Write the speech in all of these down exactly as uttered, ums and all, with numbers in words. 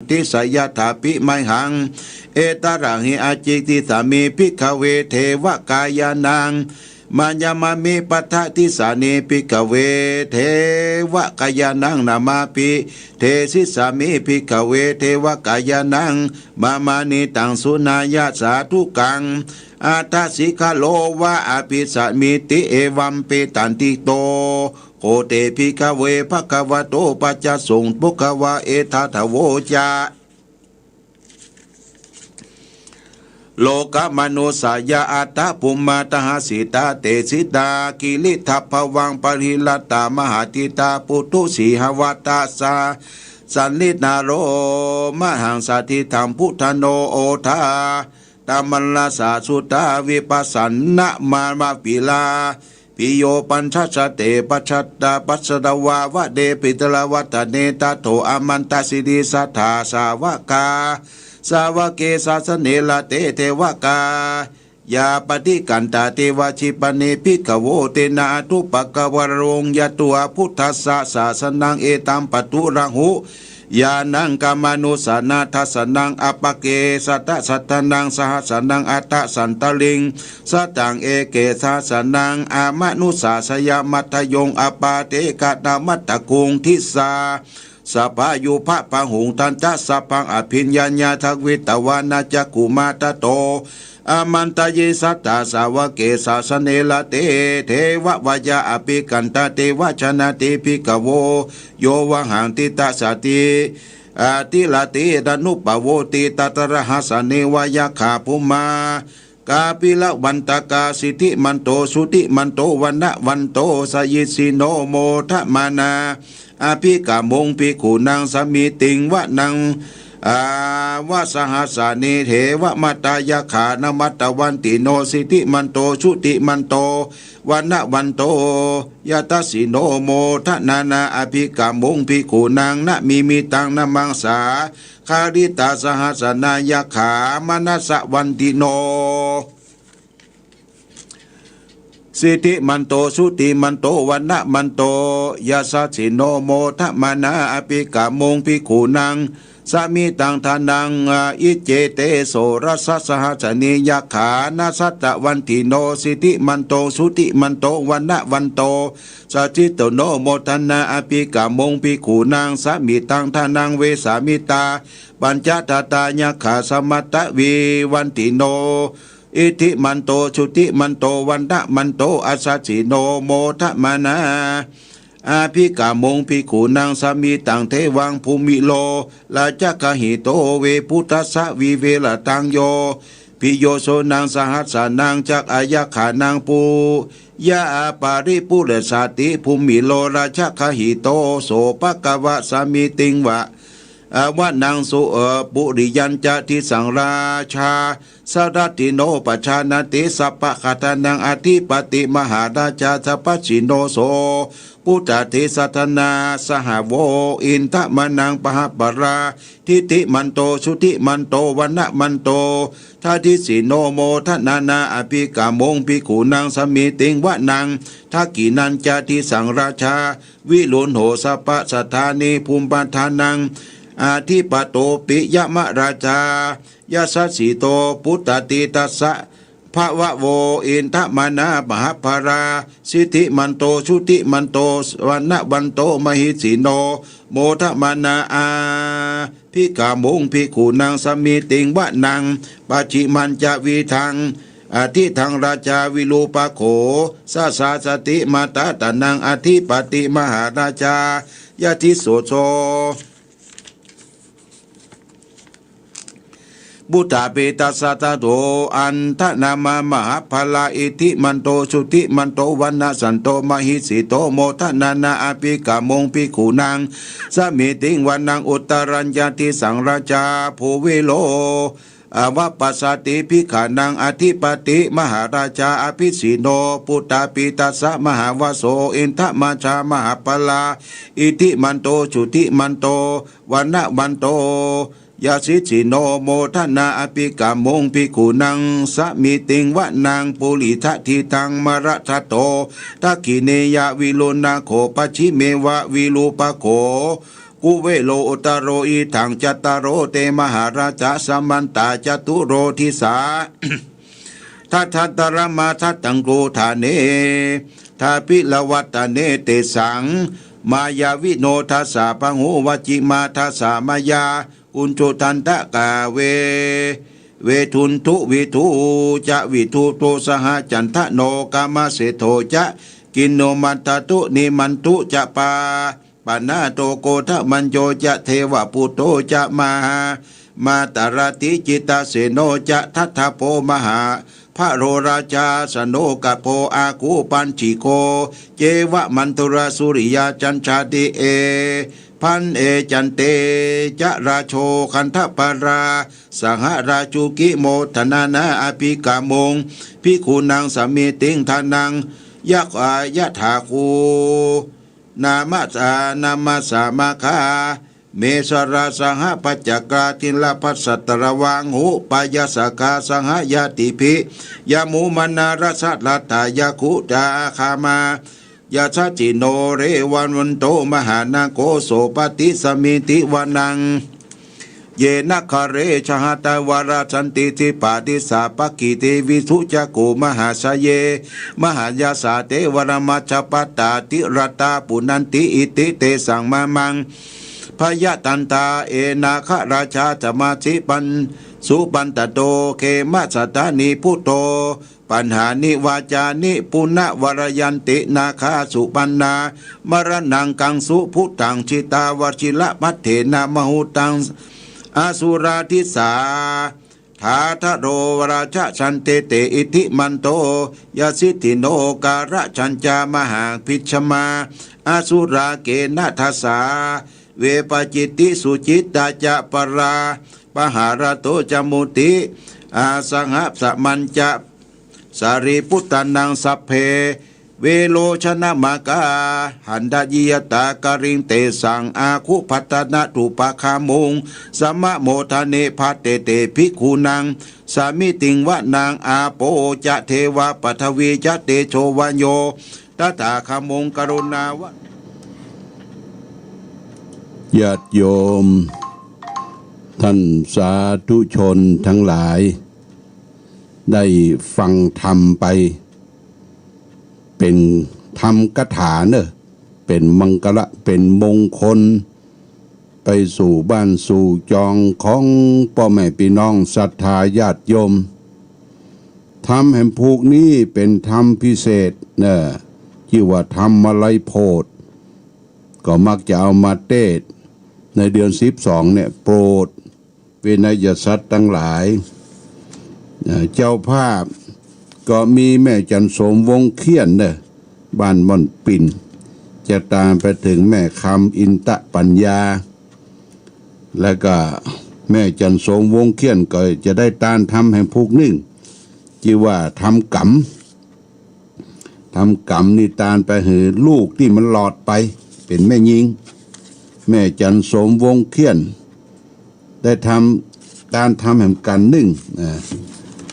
disā yathāpi mayhaṃ etarahi ācikkhissāmi bhikkhave devakāyānaṃ mayamāmi pattadisāni bhikkhave devakāyānaṃ nāmāpi desissāmi bhikkhave devakāyānaṃ mamānītaṃ suṇāya sādhukaṃ. Athāsi khalova abhisamiti evampetāntito kho te bhikkhave bhagavato paccassoṃ bhagavā etadavoca: Lokamanussāya aṭṭha bhummā taha sitā desitā girigabbharaṃ pahitattā mahatthitā puthū sīhāva tassa saṇhitā lomahaṃsābhisambhuno odātamanasā suddhā vippasannamanāvilā bhiyyo pañcasate paccattā passaddhā vane bhesavatthane tato āmantesi satthā sāvakā sāvake sāsane rate devakāyā paṭiggaṇḍā devā jhitāni bhikkhavo tena anupaggavaraṃ yatvā buddhassa sāsanaṃ etaṃ pāturahu ñāṇaṃ kamanussāna dassanaṃ appeke satasatasahassaṃ aṭṭhasattariṃ sataṃ eke sahassānaṃ amanussāsayamādayoṃ appaṭekattamatthakkhuṃ disā sabbā yūpabahuṃ tañca sabbaṃ abhiññāya dvānaṃ cakkhumaṃ tato āmantesi satthā sāvake sāsane rate devakāyā abhikkantā te vajjanāti bhikkhavo yo vāhaṃ tiṭṭhassa atiratena anupavoti tatrahassaneva yakkhā bhummā kāpilavatthakā iddhimanto jutimanto vaṇṇavanto yasassino modamānā abhikkāmuṃ bhikkhūnaṃ samitiṃ vanaṃ āva sahassāni devamattā yakkhā nāmantavanti no iddhimanto jutimanto vaṇṇavanto yasassino modamānā abhikkāmuṃ bhikkhūnaṃ nāmimitaṃ nāmaṃ sā garitasahassanā yakkhā mānasavantino iddhimanto jutimanto vaṇṇavanto yasassino modamānā abhikkāmuṃ bhikkhūnaṃ samitiṃ dānaṃ iccete soḷasasahassāni yakkhā nāmantavanti no iddhimanto jutimanto vaṇṇavanto yasassino modamānā abhikkāmuṃ bhikkhūnaṃ samitiṃ dānaṃ vessāmittā pañcasatā yakkhā nāmantavanti no iddhimanto jutimanto vaṇṇavanto yasassino modamānā abhikkāmuṃ bhikkhūnaṃ samitiṃ devaṃ bhūmi lokassā ca gahito vepullassa viveritaṃ yo bhiyyo soṇaṃ sahassānaṃ cakkhayakkhānaṃ pūjā paripūressanti bhūmi lokassā ca gahito so bhagavā samitiṃ vanaṃ puriyañca disaṃ rājā salladdhino pajānāti sabbadhanaṃ ādhipati mahārājā tapassino so puttadisā dhanasahavo indanāmā mahabbalā iddhimanto jutimanto vaṇṇavanto yasassino modamānā abhikkāmuṃ bhikkhūnaṃ samitiṃ vanaṃ dakkhiṇañca disaṃ rājā virūḷho sabbadhanaṃ bhummādhanaṃ ādhipatio piyamarājā yasassino puttadisā bahavo indanāmā mahabbalā iddhimanto jutimanto vaṇṇavanto yasassino modamānā abhikkāmuṃ bhikkhūnaṃ samitiṃ vanaṃ pacchimañca disaṃ disaṃ rājā virūpakkho sassa sannimātā dānaṃ ādhipati mahārājā yasassino so puttadisā dhanasahavo indanāmā mahabbalā iddhimanto jutimanto vaṇṇavanto yasassino modamānā abhikkāmuṃ bhikkhūnaṃ samitiṃ vanaṃ uttarañca disaṃ rājā kuvero avapassati bhikkhānaṃ ādhipati mahārājā yasassino puttadisā mahāvāso indanāmā mahabbalā iddhimanto jutimanto vaṇṇavanto yasassino modamānā abhikkāmuṃ bhikkhūnaṃ samitiṃ vanaṃ purisadisā dhammacakkho dakkhiṇena virūḷhako pacchimena virūpakkho คุเวโรอุตโร อิทังจัตตาโร เต มหาราชา สมันตา จตุโร ดิสา ทัฏฐันตรมาทัฏฐัง โกฏฐาเน ทาภิรวัตตะเน เตสัง มายาวิโน ทัสสะ พาหุ มัชฌิมาทัสสะ มายา กุณฑันตะกา เว เวทุณฑุ วิทู จะ วิทูโต สหจันทโน กามาเศรษฐโต จะ กิณโณมัตตะตุ นิมันตุ จะ ปา ปะนะโต โกฏมัญโญ จะ เทวปุตโต จะ มหา มาตะระติ จิตตะเสโน จะ ทัตถะโพ มหา พะโล ราชา สโนกะโพ อาคูปัญญิโก เจวะมันทุรา สุริยาจันชาติ เอ พันเอ จันเต จะ ราโช คันธปารา สหราชุกิโมทนานา อภิกามุง ภิกขุนัง สมิติง ทานัง ยักขายะถาคู นามะสา นามะสามะคา เมสรา สหปัจจกา ทิลพัสสะตะระวังหุ ปายาสกา สหญาติภิ ยะมูมะนา รสะรัตถะ ยะคุจา คามา ยาสะจิโน เรวัณวันโต มหานาโก โสปติ สมิติวานัง เยนะคะเร สหัตถะวารา สันติ สิปะ ดิสา ปักขิเต วิสุจะโก มหาสะเย มหายาสา เตวะรา มัชฌะปัตตา ติระตา ปุนันติ อิติ เตสัง มะมัง พยะตันตา เอ นาคะราชา สมาสิปัน สุปันตะโต เขมะสะทานิ พุตโต ปัญหานิวาจานิ ปุณะวะระยันติ นาคา สุปันนา มะระณัง กังสุ พุตถัง จิตาวะจิระพัทเถนะ มะหุตัง อสุรา ดิสา ถาทะโร ราชะ สันเตเต อิทธิมันโต ยะสิทธิโน การะสัญจา มหาภิชฌามา อสุรา เกณะ ทะสา เวปะจิตติ สุจิตตา จะ ปะรา ปะหาระโต จะ มุติ อา สหะ สะมันจะ สารีปุตตานัง สัพเพ เวโรชนะมะกา หันตะยิยะตา กะริง เตสัง อาคุพัตตะนะ ตุปะคามุง สะมะโมทะเน ภัตเตเต ภิกขุนัง สมิติง วะนัง อาโป จะ เทวา ปัทวี จะ เตโช วาโย ตถาคามุง กรุณา วะ ญาติโยม ท่านสาธุชนทั้งหลาย ได้ฟังธรรมไป เป๋นธรรมกถาเนอะ เป๋นมังคละ เป๋นมงคล ไปสู่บ้านสู่จองของป้อแม่ปี้น้องศรัทธาญาติโยม ธรรมแห่งผูกนี้เป๋นธรรมพิเศษเนอะ จื้อว่าธรรมมาลัยโพธิ ก็มักจะเอามาเตสน์ในเดือนสิบสองเนี่ย โปรดวินัยสัตว์ทั้งหลาย เอ่อ เจ้าภาพก็มีแม่จันทร์โสมวงเขี้ยนเนอะ บ้านม่อนปิ่น จะตานไปเถิงแม่คำอินตะปัญญา แล้วก็แม่จันทร์โสมวงเขี้ยนก็จะได้ตานธรรมแห่งผูกนึ่ง จื้อว่าธรรมก๋ำ ธรรมก๋ำนี่ตานไปหื้อลูกตี้มันหลอดไป เป๋นแม่ญิง แม่จันทร์โสมวงเขี้ยน ได้ทำ ตานธรรมแหมก๋ำนึ่ง อ่า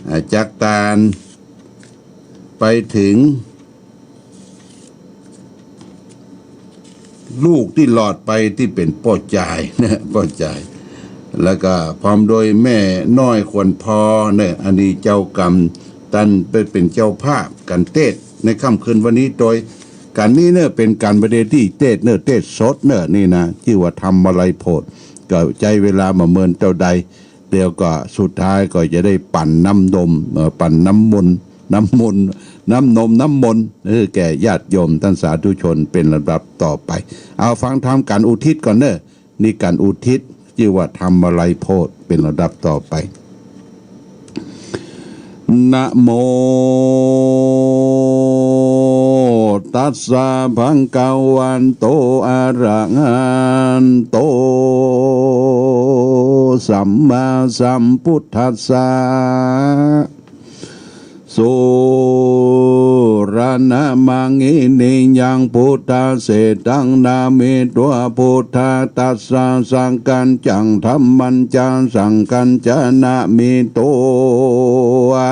อ่า จักตานไปเถิง ลูกตี้หลอดไปตี้เป๋นป้อจายนะ ป้อจาย แล้วก็พร้อมโดยแม่น้อยขวัญพอเนอะ อันนี้เจ้ากรรม ต้านไปเป๋นเจ้าภาพก๋านเตสน์ในค่ำคืนวันนี้ โดยก๋านนี้เนอะ เป๋นก๋านบ่ได้ตี้เตสน์เนอะ เตสน์สดเนอะ นี่นะ จื้อว่าธรรมมาลัยโพธิ ก็ใจ๊เวลาบ่เมินเต้าใด เดี๋ยวก็สุดท้ายก็จะได้ปั๋นน้ำนม เอ่อ ปั๋นน้ำมนต์ น้ำมนต์ น้ำนม น้ำมนต์ เออ แก่ญาติโยมต้านสาธุชนเป๋นลำดับต่อไป เอาฟังธรรมก๋านอุทิศก่อนเนอะ นี่ก๋านอุทิศ จื้อว่าธรรมมาลัยโพธิ เป๋นลำดับต่อไป นะโมตัสสะ ภะคะวะโต อะระหะโต สัมมาสัมพุทธัสสะ สุรณมังคินียัง พุทธเสตัง นะเม ตวา พุทธัสสะ สังฆัสสัง ธัมมัสสัง สังฆัสสะ นะเม ตวา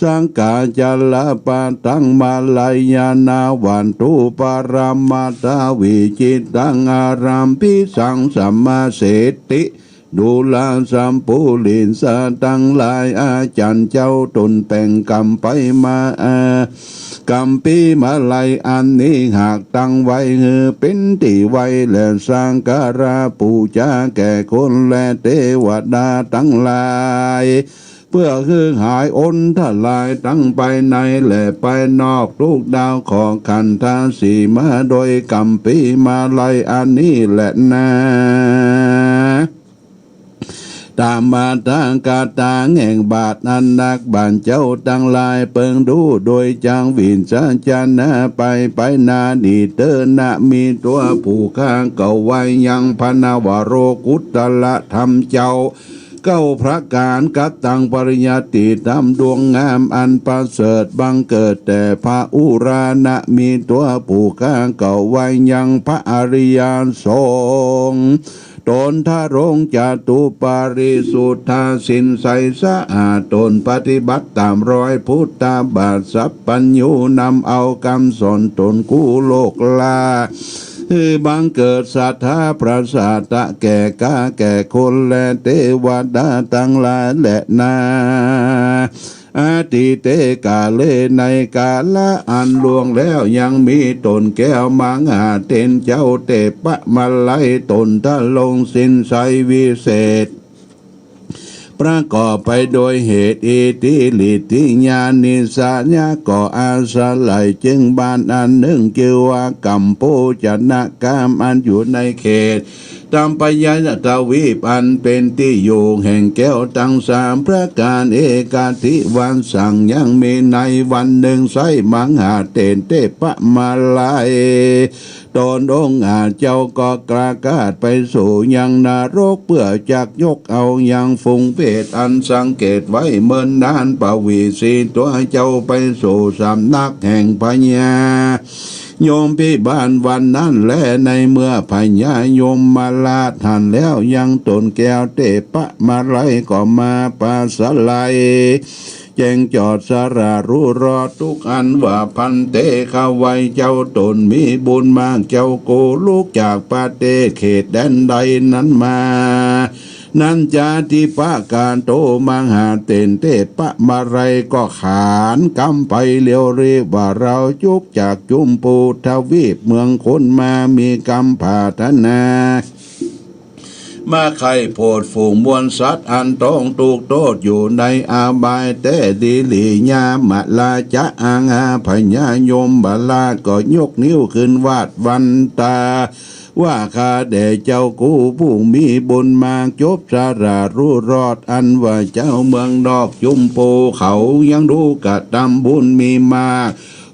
สังกาจลปะทัง มาลายานาวันตุ ปรมัตถวิจิตตัง อารัมภิสัง สมเสติ ดูราสัมปุริสะตังหลาย อาจารย์เจ้าตนแต่งกำไปมา กำปีมาลัยอันนี้ หากตั้งไว้หื้อเป๋นตี้ไหว้และสักการะปู๋จาแก่คนและเตวดาตังหลาย เปื้อหื้อหายอนตรายตังภายในและภายนอก ทุกดาวเคราะห์ขันธสีมา โดยกำปีมาลัยอันนี้แลนา ตามอัตถกถาแห่งบาทอันนักบรรดาเจ้าตังหลายเปิงดู โดยจักวิสัชนาไป ไปนานี้เต๊อะนะ มีตั๋วผู้ข้าเก่าไหว้ยังพระนวโรกุตตรธรรมเจ้าเก้าประก๋าน กับตังปริยัติธรรมดวงงามอันประเสริฐ บังเกิดแต่พระอุรานะ มีตั๋วผู้ข้าเก่าไหว้ยังพระอริยสงฆ์ ตนทรงค์จตุปริสุทธา สิ้นใสสะอาด ตนปฏิบัติต๋ามรอยพุทธบาท สัพพัญญูนำเอากำสอนตนกู้โลกา หื้อบังเกิดศรัทธาประสาทะแก่ข้าแก่คนและเตวดาตังหลายแลนา อดีตเตกาเล ในกาละอันล่วงแล้ว ยังมีตนแก้วมหาเถรเจ้าเตปะมาลัย ตนทรงสิ้นใสวิเศษ ประกอบไปโดยเหตุอิทธิฤทธิญาณิสยา ก็อาศัยจึงบ้านอันนึ่งจื้อว่ากัมโปชนะคาม อันอยู่ในเขต ตัมปยะทวีปอันเป๋นตี้อยู่แห่งแก้วตังสามประก๋าน เอกาทิวัสสัง ยังมีในวันนึ่ง ใส้มหาเถรเตปะมาลัย ตนองค์อาจเจ้าก็ประกาศไปสู่ยังนรก เปื้อจักยกเอายังฝูงเปรตอันสังเกตไว้เมินนาน ปวีสีตั๋วเจ้าไปสู่สำนักแห่งพญา ยมพิบาลวันนั้นแล ในเมื่อพญายมราชหันแล้วยังตนแก้วเตปะมาลัย ก็มาปราศรัย แจ้งจอดสรารู้รอดทุกข์อันว่า ภันเต ข้าไหว้เจ้าตนมีบุญมาก เจ้ากู้ลุกจากประเทศเขตแดนใดนั้นมา นันจาธิปะกาโต มหาเถรเตปะมาลัยก็ขานกำไปเรียวรีบว่า เราจุกจากจุมพูทวีปเมืองคนมา มีกำปรารถนา มาใค่โผดฝูงมวลสัตว์อันต้องทุกข์โทษอยู่ในอบายแต๊ ดิริยามราชะอังอา พญายมราชก็ยกนิ้วขึ้นวาดวันตา ว่าข้าแด่เจ้ากู้ผู้มีบุญมาก จบสรารู้รอด อันว่าเจ้าเมืองนอกจุมพูเขายังฮู้กระตำบุญมีมาก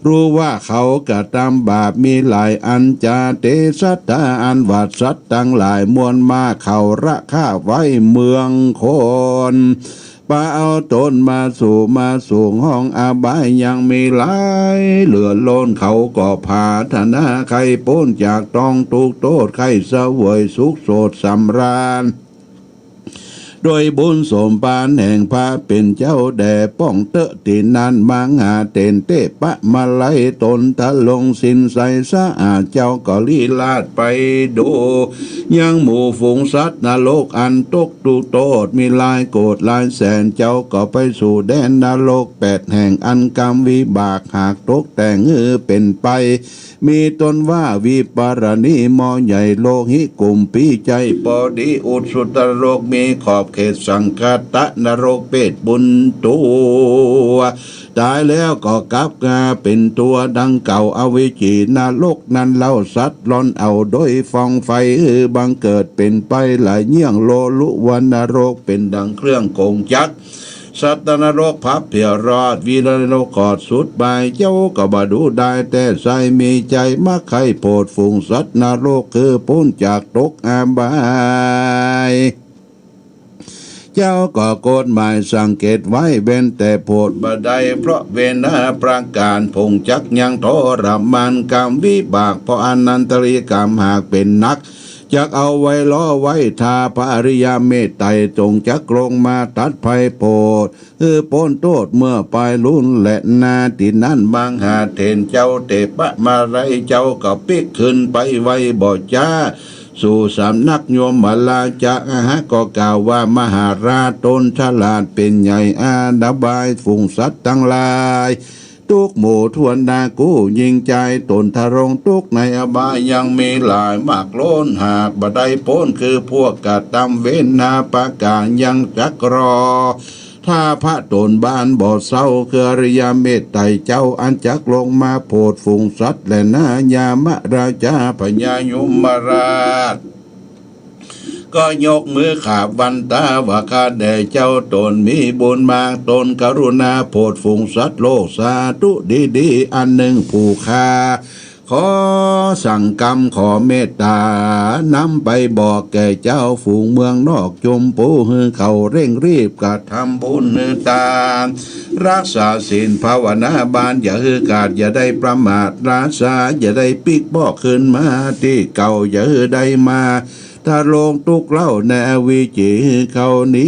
ฮู้ว่าเขากระตำบาปมีหลาย อันจาเตศรัทธา อันว่าสัตว์ตังหลายมวลมาก เขาละฆ่าไว้เมืองคน ปาเอาตนมาสู่มาสู่ห้องอบายยังมีหลายเหลือล้น เขาก็ปรารถนาใค่ป๊นจากต้องทุกข์โทษ ใค่เสวยสุขโสดสำราญ โดยบุญสมภารแห่งพระเป๋นเจ้าแด่ป้องเต๊อะ ตี้นั้นมหาเถรเตปะมาลัยตนทรงสิ้นใสสะอาด เจ้าก็ลี้ลาดไปดู ยังหมู่ฝูงสัตว์นรกอันตกทุกข์โทษมีหลายโกฏหลายแสน เจ้าก็ไปสู่แดนนรกแปดแห่ง อันกำวิบากหากตกแต่งหื้อเป๋นไป มีต้นว่าวิปารณี หม้อใหญ่ โลหิ กุมภี ใจ้ปอดี อุสสุตนรก มีขอบเขตสังคตะนรก เปรตบุญตั๋วต๋ายแล้วก็กลับมาเป๋นตั๋วดังเก่า อเวจีนรกนั้นเล่า สัตว์ร่อนเอาโดยฟองไฟ หื้อบังเกิดเป๋นไปหลายเยี่ยง โลลุวันนรก เป๋นดังเครื่องโกงจักร สัตว์นรกพับเพียรอด วิรนรกขอดสุดบาย เจ้าก็บ่ดูได้แต๊ใส่ มีใจ๋มาใค่โผดฝูงสัตว์นรก คือป๊นจากตกอบาย เจ้าก็กฎหมายสังเกตไว้ เว้นแต่โผดบ่ได้ เพราะเวทนาประก๋านผงจักยังทรมาน กำวิบาก เพราะอนันตริยกรรมหากเป๋นหนัก จักเอาไว้ล้อไว้ถ้า พระอริยเมตไตรจงจักลงมาตัดภัยโผด หื้อป๊นโต้ษเมื่อปายลุนแลนา ตี้นั้นมหาเถรเจ้าเตปะมาลัยเจ้าก็ปิ๊กขึ้นไปไวบ่จ๊า สู่สำนักยมราชา หากก็กล่าวว่า มหาราชตนฉลาดเป๋นใหญ่ อาระบายฝูงสัตว์ตังหลาย ตุ๊กหมู่ถ้วนหน้ากู้ยิ่งใจ๋ ตนทรงตุ๊กในอบายยังมีหลาย มากล้นหากบ่ได้ป๊น คือพวกกระตำเวรนาประก๋านยังจักรอ ถ้าพระต๋นบานบ่เศร้า คืออริยเมตไตรเจ้าอันจักลงมาโผดฝูงสัตว์แลนา ยมราชาพญายมราช ก็ยกมือขาบวันตาว่า ข้าแต่เจ้าต๋นมีบุญมาก ต๋นกรุณาโผดฝูงสัตว์โลกสาธุดีๆ อันนึ่งผู้ข้า ขอสั่งกำขอเมตตานำไปบอกแก่เจ้าฝูงเมืองนอกจุมปู หื้อเขาเร่งรีบกระทำบุญหื้อตาน รักษาศีลภาวนาบาน อย่าหื้อขาด อย่าได้ประมาทราษา อย่าได้ปิ๊กป๊อกคืนมาตี้เก่า อย่าหื้อได้มา ทะลงตุ๊กเล่าในอวิชชี หื้อเขาหนี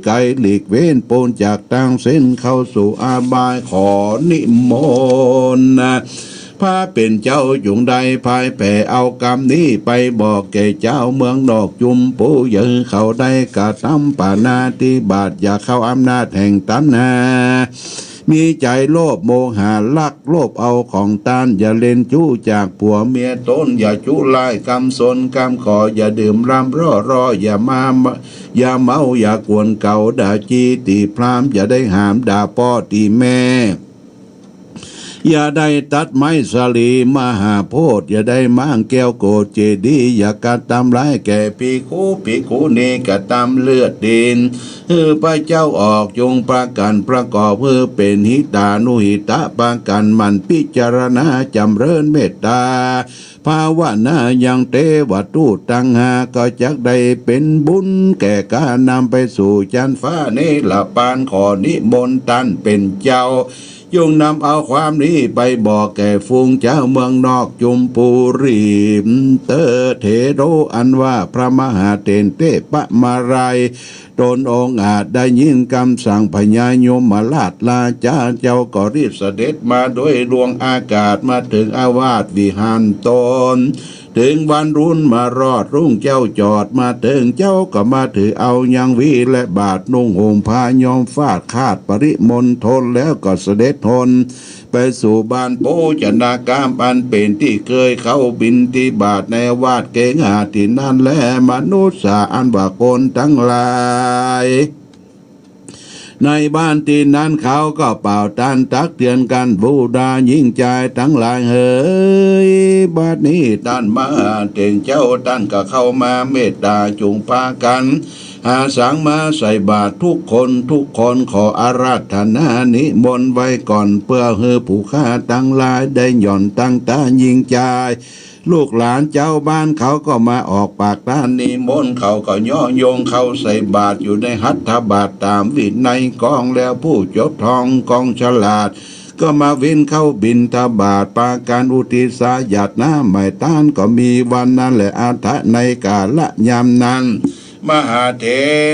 ไก๋หลีกเว้นป๊นจากตางเส้นเข้าสู่อบาย ขอนิมนต์นะ พระเป๋นเจ้าจงได้พายแผ่เอากำนี้ไปบอกแก่เจ้าเมืองนอกจุมปู อย่าหื้อเขาได้กระตำปาณาติบาต อย่าเข้าอำนาจแห่งตัณหา มีใจ๋โลภโมหะลัก โลภเอาของต้าน อย่าเล่นจู้จากผัวเมียต๋น อย่าจุร้ายกำสนกำขอ อย่าดื่มร่ำร่อรอ อย่ามา อย่าเมา อย่ากวนเก๋าด่าจี้ตี๋พราหมณ์ อย่าได้หามด่าป้อตี๋แม่ อย่าได้ตัดไม้สาลีมหาโพธิ์ อย่าได้ม้างแก้วโกศเจดีย์ อย่ากระตำร้ายแก่ภิกขุ ภิกขุณีกระตำเลือดตี๋น หื้อพระเจ้าออก จงปากั๋นประกอบหื้อเป๋นหิตานุหิตะ ปากั๋นหมั่นพิจารณาจ๋ำเริญเมตตาภาวนายังเตวทูตตังห้า ก็จักได้เป๋นบุญแก่ก้านำไปสู่จั๊นฟ้าเนรปาน ขอนิมนต์ต้านเป๋นเจ้า จงนำเอาความนี้ไปบอกแก่ฝูงเจ้าเมืองนอกจุมปู รีบเตอเถโร อันว่าพระมหาเถรเตปะมาลัย ตนองอาจได้ยินกำสั่งพญายมราชราชา เจ้าก็รีบเสด็จมาโดยดวงอากาศ มาเถิงอาวาสวิหารต๋น เถิงวันรุ่นมารอดรุ่งเจ้าจอดมาเถิง เจ้าก็มาถือเอายังวีและบาตร นุ่งห่มผ้าย้อมฟาดคาดปริมณฑล แล้วก็เสด็จหนไปสู่บ้านโภชนากาม อันเป๋นตี้เกยเข้าบิณฑบาตในอาวาสเกหาตี้นั้นแล มนุษย์สาอันว่าคนตังหลาย ในบ้านตี้นั้นเขาก็เป่าต้านตักเตือนกั๋น บูดาญิงจายตังหลายเหย บัดนี้ต้านมหาเถรเจ้าต้านก็เข้ามาเมตตา จุ่งปากั๋นหาสังมาใส่บาตร ทุกคนทุกคนขออาราธนานิมนต์ไว้ก่อน เปื้อหื้อผู้ข้าตังหลายได้หย่อนตังตาญิงจาย ลูกหลานเจ้าบ้านเขาก็มาออกปากต้านนิมนต์ เขาก็ย่อยงเข้าใส่บาตรอยู่ในหัตถบาตรต๋ามวินัยกอง แล้วผู้จบทองกองฉลาดก็มาวินเข้าบิณฑบาต ปากั๋นอุทิศาหยาดน้ำใหม่ต้าน ก็มีวันนั้นแล อัฏฐะในกาละยามนั้น มหาเถ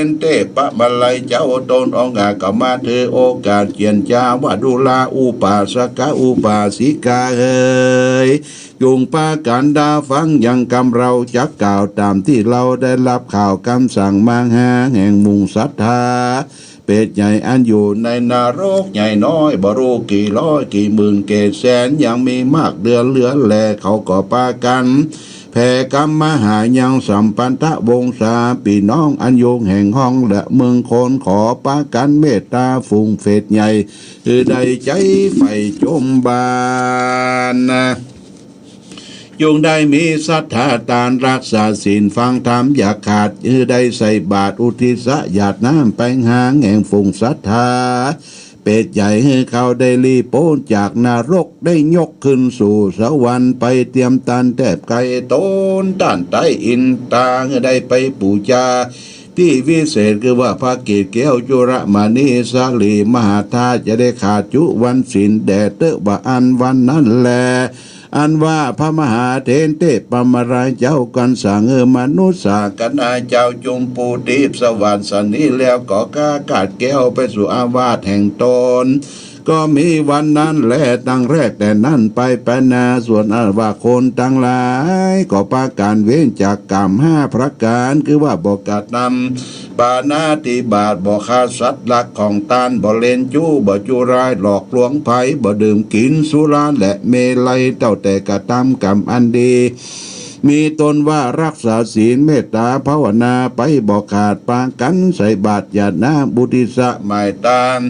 รเตปะมาลัยเจ้าตนองอาจก็มาถือโอกาสเจียรจาว่า ดูราอุปาสกะอุปาสิกาเหย จุ่งปากั๋นดาฟังยังกำเราจักกล่าวต๋ามตี้เราได้ฮับข่าวกำสั่งมาหาแห่งหมู่สัตถา เปรตใหญ่อันอยู่ในนรกใหญ่น้อยบ่ฮู้กี่ร้อยกี่หมื่นเกศแสน ยังมีมากเดือนเหลือแล เขาก็ปากั๋นแผ่กำมาหายังสัมพันธวงศาปี้น้องอันอยู่แห่งห้องและเมืองคน ขอปากั๋นเมตตาฝูงเปรตใหญ่ หื้อได้ใจ๋ใฝ่จมบานนะ จุ่งได้มีศรัทธาตานรักษาศีลฟังธรรมอย่าขาด หื้อได้ใส่บาตรอุทิศาหยาดน้ำไปหาแห่งฝูงศรัทธาเปรตใหญ่ หื้อเขาได้ลี้ป๊นจากนรก ได้ยกขึ้นสู่สวรรค์ไปเตียมตันแทบไกล ตนต้านใต้อินทา หื้อได้ไปปู๋จา ตี้วิเศษคือว่าพระเกศแก้วจุลมณีสาลีมหาธาตุ จะได้ขาดจุวันศีลแด่เต๊อะว่าอั้น วันนั้นแล อันว่าพระมหาเถรเตปะมะรายเจ้ากันสั่งหื้อมนุสสากนาเจ้าจุมปูทิพย์สวรรค์สันนี้แล้วก็กล้ากาดแก้วไปสู่อาวาสแห่งตน ก็มีวันนั้นแล ตั้งแรกแต่นั้นไป ปะนา ส่วนอันว่าคนตังหลายก็ปากั๋นเว้นจากกรรมห้าประก๋าน คือว่าบ่กระตำปาณาติบาต บ่ฆ่าสัตว์รักของตน บ่เล่นจู้ บ่จุร้ายหลอกลวงใผ บ่ดื่มกิ๋นสุราและเมรัย เต้าแต่กระตำกรรมอันดี มีต้นว่ารักษาศีลเมตตาภาวนาไปบ่ขาด ปากั๋นใส่บาตรหยาดน้ำอุทิศหมายตาน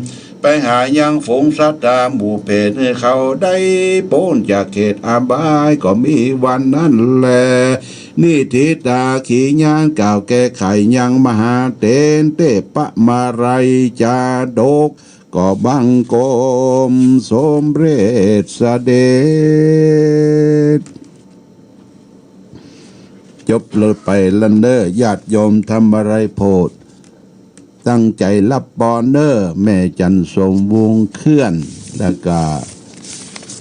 ไปหายังฝูงสัตว์หมู่เปรต หื้อเขาได้ป๊นจากเขตอบาย ก็มีวันนั้นแล นิฏฐิตาขีญาณกล่าวแก้ไขยังมหาเถรเตปะมะรายจาดก ก็บังคมสมเร็จเสด็จ จบลงไปแล้วเน่อ ญาติโยมธรรมะไรโพธิ์ ตั้งใจ๋ฮับปอนเน่อ แม่จันทร์สมวงศ์เคลื่อน แล้วก็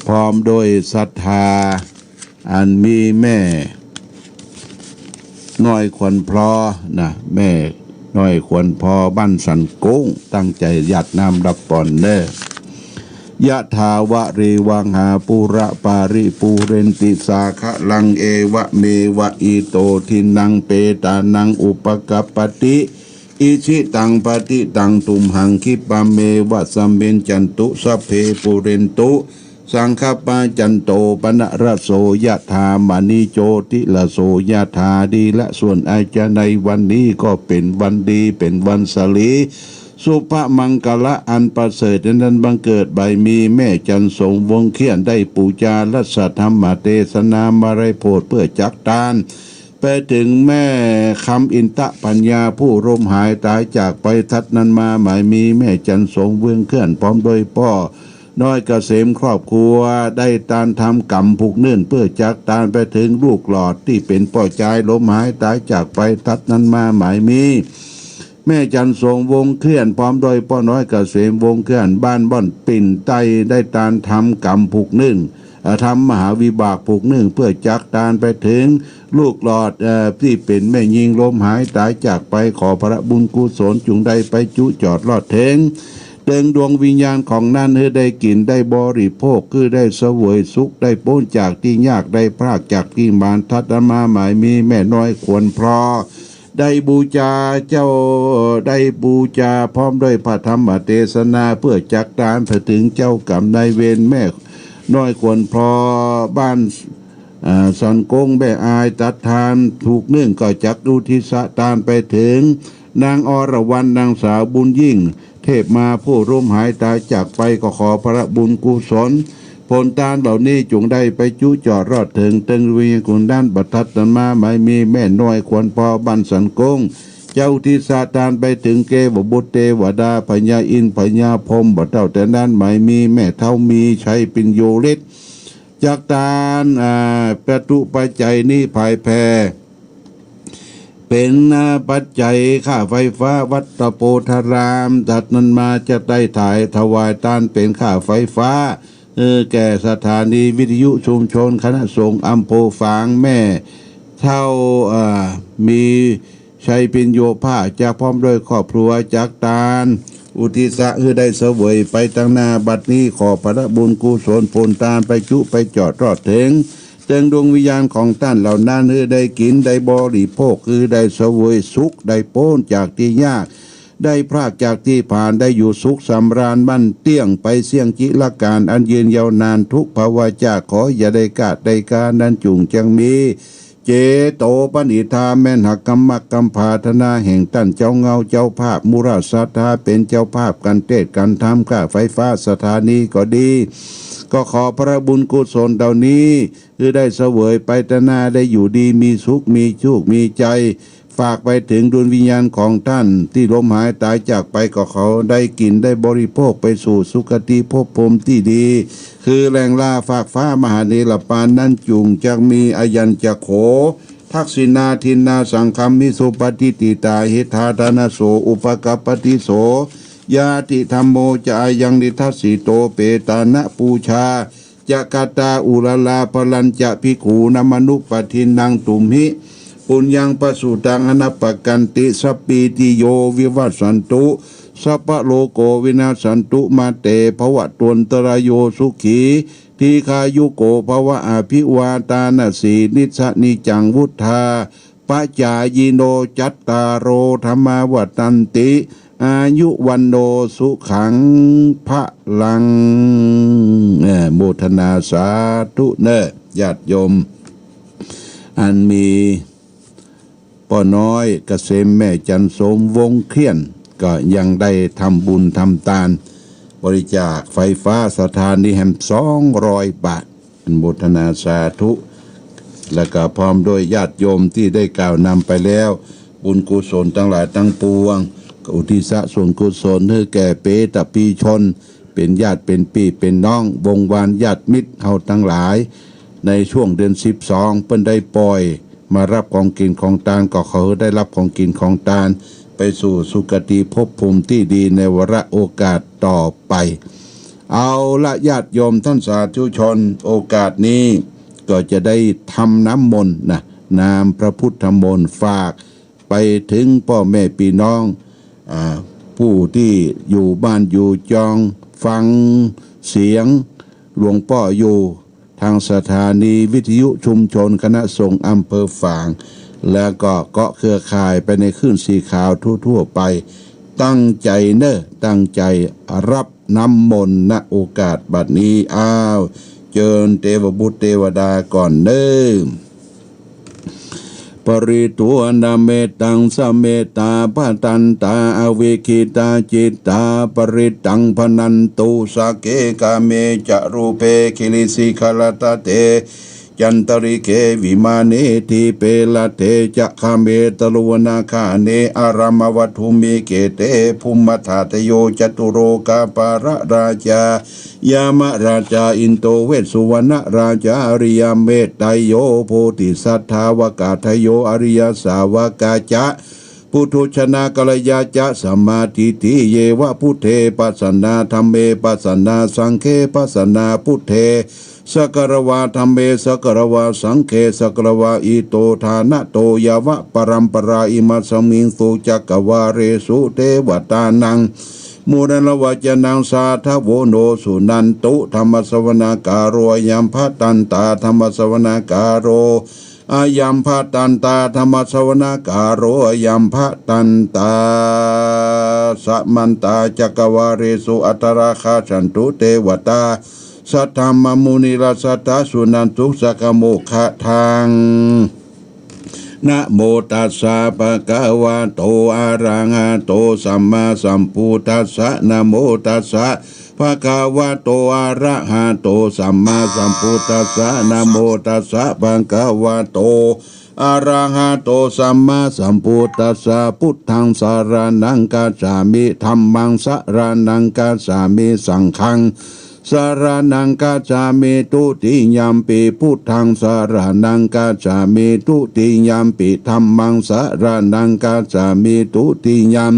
พร้อมโดยศรัทธา อันมีแม่น้อยขวัญพลอนะ แม่น้อยขวัญพลอบ้านสันกุ้ง ตั้งใจ๋หยาดน้ำฮับปอนเน่อ ยะถาวะริวะหาปูระปาริปูเรนติสาคะลัง เอวะเมวะอิโตทินนังเปตานังอุปะกัปปะติ อิชิตังปะติตังตุมหัง คิปะเมวะสะมิชฌันตุ สัพเพปูเรนตุ สังคะปะ จันโตปะนะระโส ยะถา มะณิ โชติระโส ยะถา ดีละส่วนอาจารย์ในวันนี้ก็เป๋นวันดี เป๋นวันสะหลี สุภมังคละอันประเสริฐนั้นบังเกิดบ่ายมี แม่จันทร์สมวงศ์เคลื่อนได้ปู๋จารักษาธรรมเตสนามะไรโพธิ์เปื้อจักตาน ไปเถิงแม่คำอินทะปัญญาผู้ล้มหายต๋ายจากไปตัดนั้นมาบ่ายมี แม่จันทร์สมวงศ์เคลื่อนพร้อมโดยป้อน้อยเกษมครอบครัว ได้ตานทำก๋รรมผูกเนื่องเปื้อจักตานไปเถิงลูกหลอดตี้เป๋นป้อจายล้มหายต๋ายจากไปตัดนั้นมาบ่ายมี แม่จันทร์สมวงศ์เคลื่อนพร้อมโดยป้อน้อยเกษมวงศ์เคลื่อนบ้านบ่อนปิ่นใต้ ได้ตานทำก๋รรมผูกเนื่อง เอ่อ ทำมหาวิบากผูกเนื่องเปื้อจักตานไปเถิงลูกหลอด เอ่อ ตี้เป๋นแม่ญิงล้มหายต๋ายจากไป ขอผละบุญกุศลจุ่งได้ไปจุจอดรอดเถิง เถิงดวงวิญญาณของนั้นหื้อได้กิ๋นได้บริโภค หื้อได้เสวยสุข ได้ป๊นจากตี้ยาก ได้พรากจากตี้หมาน ตัดนั้นมาบ่ายมี แม่น้อยขวัญพลอ ได้บูชาเจ้า ได้บูชาพร้อมด้วยพระธรรมเตสนาเปื้อจักตานไปเถิงเจ้ากรรมนายเวร แม่น้อยขวัญพลอบ้าน อ่า สันกงแม่อาย ตัดทานผูกเนื่องก็จักอุทิศตานไปเถิงนางอรวรรณ นางสาวบุญยิ่ง เทพมาผู้ล้มหายต๋ายจากไป ก็ขอผละบุญกุศล ผลตานเหล่านี้จุ่งได้ไปจุจอดรอดเถิง เถิงวิญญาณของนั้น ตัดนั้นมาบ่ายมี แม่น้อยขวัญพลอบ้านสันกง จักอุทิศตานไปเถิงเกวบุตรเตวดา พญาอินทร์พญาพรหม บ่าเต้าแต่นั้นบ่ายมี แม่เฒ่ามีชัยปิญโญฤทธิ์ จักตาน อ่า ปัตตุปัจจัยนี้ผายแผ่ เป๋น อ่า ปัจจัยค่าไฟฟ้าวัดตะโพธาราม ตัดนั้นมาจะได้ถวาย ถวายตานเป๋นค่าไฟฟ้า เออ แก่สถานีวิทยุชุมชนคณะสงฆ์อำเภอฝาง แม่เฒ่า อ่า มีชัยปิญโญภาค จะพร้อมด้วยครอบครัวจักตาน อุทิศหื้อได้เสวยไปตังหน้าบัดนี้ ขอผละบุญกุศลผลตานไปจุไปจอดรอดเถิง เถิงดวงวิญญาณของต้านเหล่านั้น หื้อได้กิ๋นได้บริโภค หื้อได้เสวยสุข ได้ป๊นจากตี้ยาก ได้พรากจากตี้ผลาญ ได้อยู่สุขสำราญมั่นเตี้ยงไปเสี้ยงจิรกาลอันยืนยาวนาน ทุกภวชาติขออย่าได้ขาดได้คลา นั้นจุ่งจักมี เจโตปณิธาแม่นหากกรรมกรรมปรารถนาแห่งต้านเจ้าเงาเจ้าภาพ มูลศรัทธาเป๋นเจ้าภาพก๋านเตสน์ก๋านทำค่าไฟฟ้าสถานีก็ดี ก็ขอผละบุญกุศลเหล่านี้ หื้อได้เสวยไปตังหน้า ได้อยู่ดีมีสุข มีโชค มีชัย ฝากไปเถิงดวงวิญญาณของต้านตี้ล้มหายต๋ายจากไป ก็ขอได้กิ๋นได้บริโภคไปสู่สุคติภพภูมิตี้ดี คือแหล่งลาฟากฟ้ามหานิรปาน นั้นจุ่งจักมี อายัญจะโข ทักขิณาทินนาสังคัมมิสุปะติฏฐิตา หิตถาธนโส อุปะกัปปะติโส ญาติธัมโมจะ อายังนิทัสสิโต เปตานะปูชา จะกะตาอุระลา ปะรัญจะภิกขูนมนุปะทินนัง ตุมหิ ปุญญังปะสุตัง อนะปะกันติ สัปปีติโย วิวัสสันตุ สัปปะโรโก วินัสสันตุ มาเต ภะวะตวันตะราโย สุขี ทีฆายุโก ภะวะ อภิวาตานะสีลิสสะ นิจจัง วุฑฒา ปะจายิโน จัตตาโร ธัมมา วัฑฒันติ อายุ วัณโณ สุขัง พะลัง เอ่อ โมทนาสาธุเน่อ ญาติโยม อันมีป้อน้อยเกษม แม่จันทร์โสม วงเคียน ก็ยังได้ทำบุญทำตาน บริจาคไฟฟ้าสถานีแหมสองร้อยบาท อนุโมทนาสาธุ แล้วก็พร้อมด้วยญาติโยมตี้ได้กล่าวนำไปแล้ว บุญกุศลตังหลายตังปวง ก็อุทิศส่วนกุศลหื้อแก่เปตะปีชน เป๋นญาติเป๋นปี้เป๋นน้อง วงวานญาติมิตรเฮาตังหลาย ในช่วงเดือนสิบสอง เปิ้นได้ป่อยมาฮับของกิ๋นของตาน ก็ขอหื้อได้ฮับของกิ๋นของตาน ไปสู่สุคติภพภูมิตี้ดีในวาระโอกาสต่อไป เอาละญาติโยมต้านสาธุชน โอกาสนี้ก็จะได้ทำน้ำมนต์นะ นามพระพุทธมนต์ฝากไปเถิงป้อแม่ปี้น้อง อ่า ผู้ตี้อยู่บ้านอยู่จอง ฟังเสียงหลวงป้ออยู่ ทางสถานีวิทยุชุมชนคณะสงฆ์อำเภอฝาง แล้วก็เกาะเครือข่ายไปในคลื่นเสียงข่าวทั่วๆ ไป ตั้งใจ๋เน่อ ตั้งใจ๋ฮับน้ำมนต์ ณ โอกาสบัดนี้ อ้าว เจิญเตวบุตรเตวดาก่อนเน่อ ปริทูวนาเมตัง สะเมตตา ภะตันตา อวิกขิตาจิตตา ปริตตัง ภะนันตุ สักเข กาเม จะรูปเป กิริสิขะรัตตะเต จันตะริเข วิมาเน ดีปเป รัตเต จะ คาเม ตะรุวนาคาเน อะรามะวัตถุมิเข เต ภุมมะธาตะโย จะตุโรกะปาละราชา ยะมะราชา อินโด เวสสุวรรณราชา อริยะเมตไตรโย โพธิสัตถาวากาตโย อริยสาวกาจะ ปุถุชนะกัลยาจะ สัมมาทิฏฐิ เย วะ พุทเท ปัสสะนา ธัมเม ปัสสะนา สังฆเข ปัสสะนา พุทเท สักกะระวา ธัมเม สักกะระวา สังฆเข สักกะระวา อิโต ทานะโต ยะวะ ปะรัมปะรา อิมัสสะมิง สุ จักกะวาเลสุ เตวะตานัง มูนะละวะจะนัง สาธะโว โน สุนันตุ ธัมมะสะวะนะกาโล อะยัมภะตันตา ธัมมะสะวะนะกาโล อะยัมภะตันตา ธัมมะสะวะนะกาโล อะยัมภะตันตา สะมันตา จักกะวาเลสุ อัตตะราคัสสันตุ เตวะตา สัทธัมมะมุนิราชสัทธา สุนันตุ สักกะโมคคะทัง นะโมตัสสะ ภะคะวะโต อะระหะโต สัมมาสัมพุทธัสสะ นะโมตัสสะ ภะคะวะโต อะระหะโต สัมมาสัมพุทธัสสะ นะโมตัสสะ ภะคะวะโต อะระหะโต สัมมาสัมพุทธัสสะ พุทธัง สะระณัง คัจฉามิ ธัมมัง สะระณัง คัจฉามิ สังฆัง สะระณัง คัจฉามิ ทุติยัมปิ พุทธัง สะระณัง คัจฉามิ ทุติยัมปิ ธัมมัง สะระณัง คัจฉามิ ทุติยัม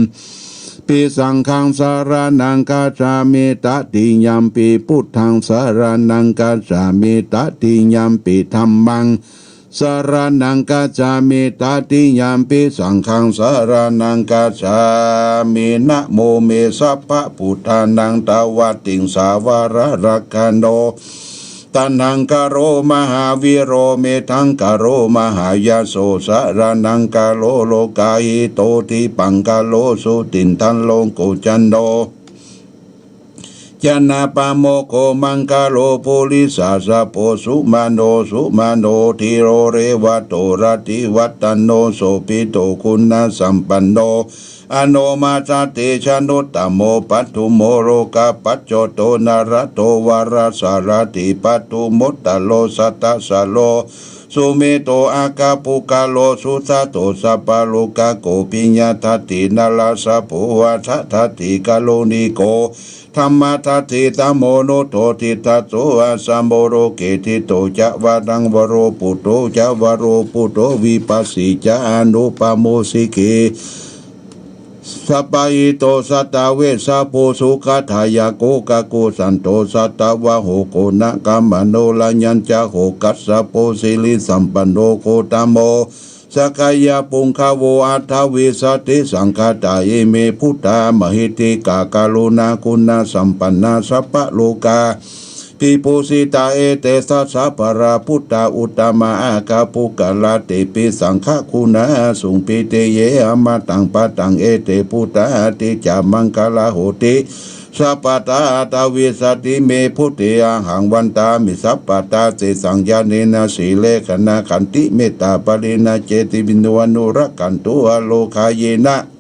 ปิ สังฆัง สะระณัง คัจฉามิ ตติยัมปิ พุทธัง สะระณัง คัจฉามิ ตติยัมปิ ธัมมัง สะระณัง คัจฉามิ ตติยัมปิ สังฆัง สะระณัง คัจฉามิ นะโมเม สัพพะพุทธานัง ตวาติงสาวาระรักขะโณ ตัณหังคะโร มหาวีโร เมธังคะโร มหายะโส สะระณังคะโร โลกาหิโต ทิปังคะโร สุตินทัน โลกุจจโน จะนะปะโมคโข มังคะโล ปุริสะสะโพ สุมาโน สุมาโน ธีโร เรวะโต รติวัตโน โสภิโต คุณสัมปันโน อโนมะสะเตชะนุตตะโม ปัทธุมโม โลกะปัจโจโต นระโต วะระสะระติ ปัทธุมมตโต สัตตะสะโล สุเมโต อะคะปุคคะโล สุจะโต สัพพะโลกะโก ปิยะทัตถิ นระสะโภ วะทะทัตถิ กะโรณิโก ธัมมะทัตถิ ธัมโม นุตโต ติตถะโส อะสะโม โลเก ทิตโต จะ วะรัง วโร ปุตโต จะ วโร ปุตโต วิปัสสิ จะ อะนุปะโม สิกขิ Sabbahito satthā vessabhū sukhadāyako, kakusandho satthavāho koṇāgamano raññañca hokassako, sirisampanno gotamo sakyapuṅgavo. Aṭṭhavīsati saṅkhātā ime buddhā mahiddhikā, karuṇāguṇasampannā sabbalokā vibhūsitā. Ete dasabalā buddhā uttamā āgā puggalā, tepi saṅghaguṇā sumuttā, ye amataṃ padaṃ ete buddhā, ṭhitā maṅgalā hoti sabbadā. Aṭṭhavīsati me buddhe ahaṃ vandāmi sabbadā, tesaṃ ñāṇena sīlena gadāhaṃ, khantimettāparinajjena, pītū anurakkhantu arogāyena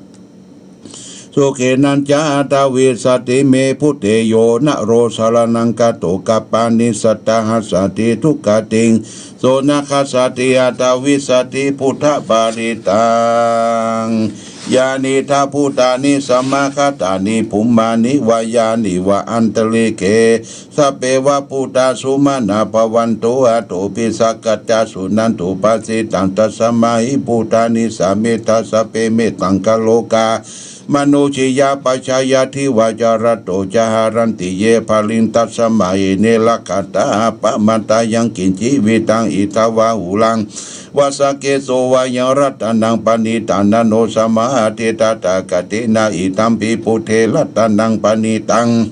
sukhena ca. Aṭṭhavīsati me buddhe yo naro saraṇaṃ gato, kappāni sattahassāti dukkhātiṃ so na gassāti. Aṭṭhavīsati buddhaparittaṃ. Yānīdha bhūtāni samāgatāni, bhummāni vā yāni va antalikkhe, sabbeva bhūtā sumanā bhavantu, athopi sakkacca suṇantu bhāsitaṃ. Tasmā hi bhūtā nisāmetha sabbe, mettaṃ karotha mānusiyā pajāya, divā ca ratto ca haranti ye baliṃ, tasmā hi ne rakkhatha appamattā. Yaṃ kiñci vittaṃ idha vā huraṃ vā saggesu vā yaṃ, ratanaṃ paṇītaṃ na no samaṃ atthi, tathāgatena idampi buddhe ratanaṃ paṇītaṃ,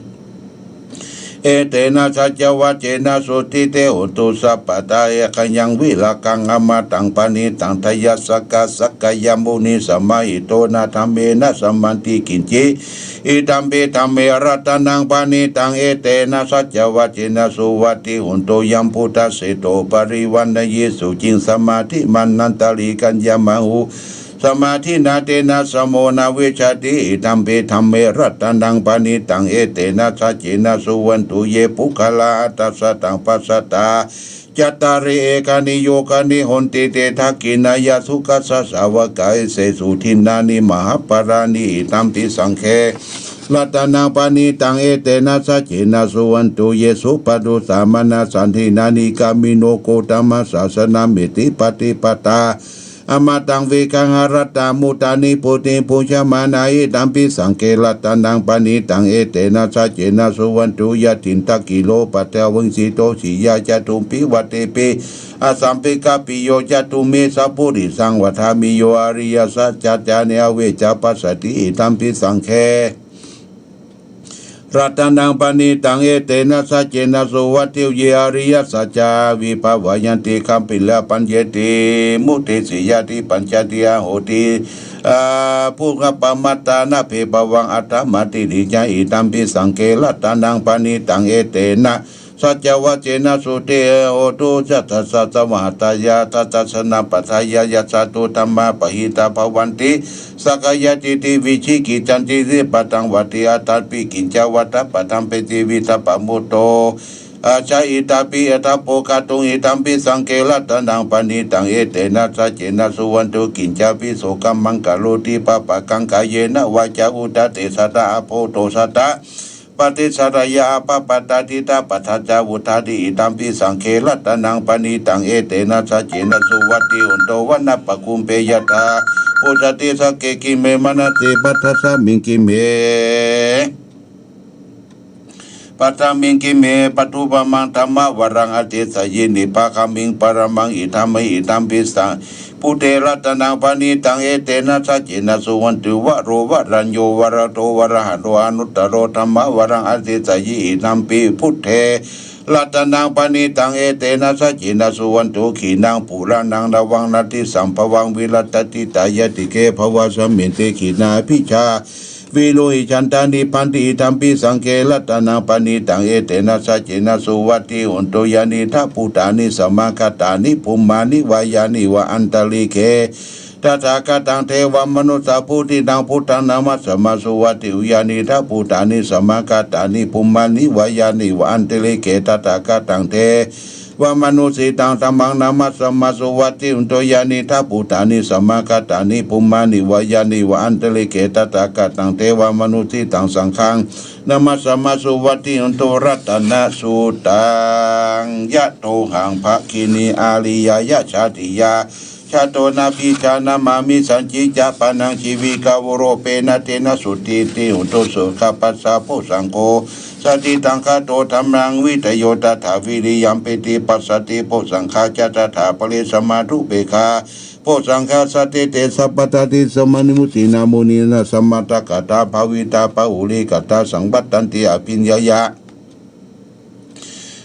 etena saccavajjena sotthi te hotu sabbadā. Ekhayaṃ virāgaṃ amataṃ paṇītaṃ, tayajjhagā sakyamunī samāhito, na dhammena samatthi kiñci, idampi dhamme ratanaṃ paṇītaṃ, etena saccavajjena suvatthi hotu. Yaṃ buddhaseṭṭho parivaṇṇayī suciṃ, samādhimānantarikaññamāhu, samādhinā tena samo na vijjati, idampi dhamme ratanaṃ paṇītaṃ, etena saccena suvaṇṇentu ye puggalā aṭṭha sataṃ pasatthā, cattāri etāni yugāni honti, te dakkhiṇeyyā sugatassa sāvakā, etesu dinnāni mahapphalāni, idampi saṅghe ratanaṃ paṇītaṃ, etena saccena suvaṇṇentu ye supātū samānā, dakkhiṇā nikkāmino gotamasāsanamī, iti paṭipadā amataṃ vigayha, rattāmuttā nibbutiṃ bhuñjamānā, idampi saṅghe ratanaṃ paṇītaṃ, etena saccena suvaṇṇentu. Yathindakhīlo paṭhaviṃ sito siyā, catubbhi vātebhi asampakitabbo, catummhi sappurisaṃ vadāmi, yo ariyasaccāni avecca passati, idampi saṅghe ratanaṃ paṇītaṃ, etena saccena suvatthi. Ye ariyasaccā abhivadanti, gabbhīrapaññatti vimucciṃseyya, ti pañcatiyā honti abbhuggabbamatā, na bhebhavaṃ aṭṭhamātiriyaṃ, idampi saṅghe ratanaṃ paṇītaṃ, etena saccavajjena sotthī hotu. Chasahassā sahassāya, sahassaṃ sahassaṃ padakkhiṇaṃ, yassāyuṃ dhammā bahiddhā bhavanti, saṅghāyattiti vicikicchati, sippaṃ attappattaṃ vatti, attapi kiñcavata paṭṭhapeti, vitapamuttā ca itthipi, athabbo kātuṃ, idampi saṅghe ratanaṃ paṇītaṃ, etena saccena suvaṇṇentu. Kiñcāpi so kammaṃ karoti pāpakaṃ, kāyena vācāyuda cetasā vā, abbhuggacchati sattā, paṭicchadāya appamattā, diṭṭhapadassa vuttā ca, idampi saṅghe ratanaṃ paṇītaṃ, etena saccena suvatthi hotu. Vanappagumbe yathā phussitagge, gimhe manassipatthasmiṃ gimhe padasmiṃ, gimhe tathūpamaṃ dhammavaraṃ adesayi, nibbāgamiṃ paramaṃ idha me, idampi saṅghe buddhe ratanaṃ paṇītaṃ, etena saccena suvaṇṇentu. Varo varaññū varado varāharo, anuttaro dhammavaraṃ adesayi, idampi buddhe ratanaṃ paṇītaṃ, etena saccena suvaṇṇentu. Khīṇaṃ purāṇaṃ navaṃ natthi sambhavaṃ, virattacittāyatike bhavasmiṃ, te khīṇā abhijā viruḷhichandā nibbanti, idampi saṅghe ratanaṃ paṇītaṃ, etena saccena suvatthi hotu. Yānīdha bhūtāni samāgatāni, bhummāni vā yāni va antalikkhe, tathāgataṃ devamanussapūjitaṃ, buddhaṃ namassāma suvatthi. Yānīdha bhūtāni samāgatāni, bhummāni vā yāni va antalikkhe, tathāgataṃ de vamanussapūjitaṃ, dhammaṃ namassāma suvatthi hotu. Yānīdha bhūtāni samāgatāni, bhummāni vā yāni va antalikkhe, tathāgataṃ devamanussapūjitaṃ, saṅghaṃ namassāma suvatthi hotu. Ratanasuttaṃ. Yatohaṃ bhagini ariyāya jātiyā Khato nābhijānamāmi, sañcicca pāṇaṃ jīvitā voropena, tena sotthi te hotu, sokāpassa bojjhaṅgo. Satiṭṭhaṅ khato dhammaṃ vicayo tathā, viriyampīti passaddhi bojjhaṅgā ca tathāpare, samādhupekkhā bojjhaṅgā sattete sabbadā. Tisaṃ manussīnaṃ munīnaṃ sammadakkhātā, bhāvitā bahulīkatā saṃvattanti abhiññāya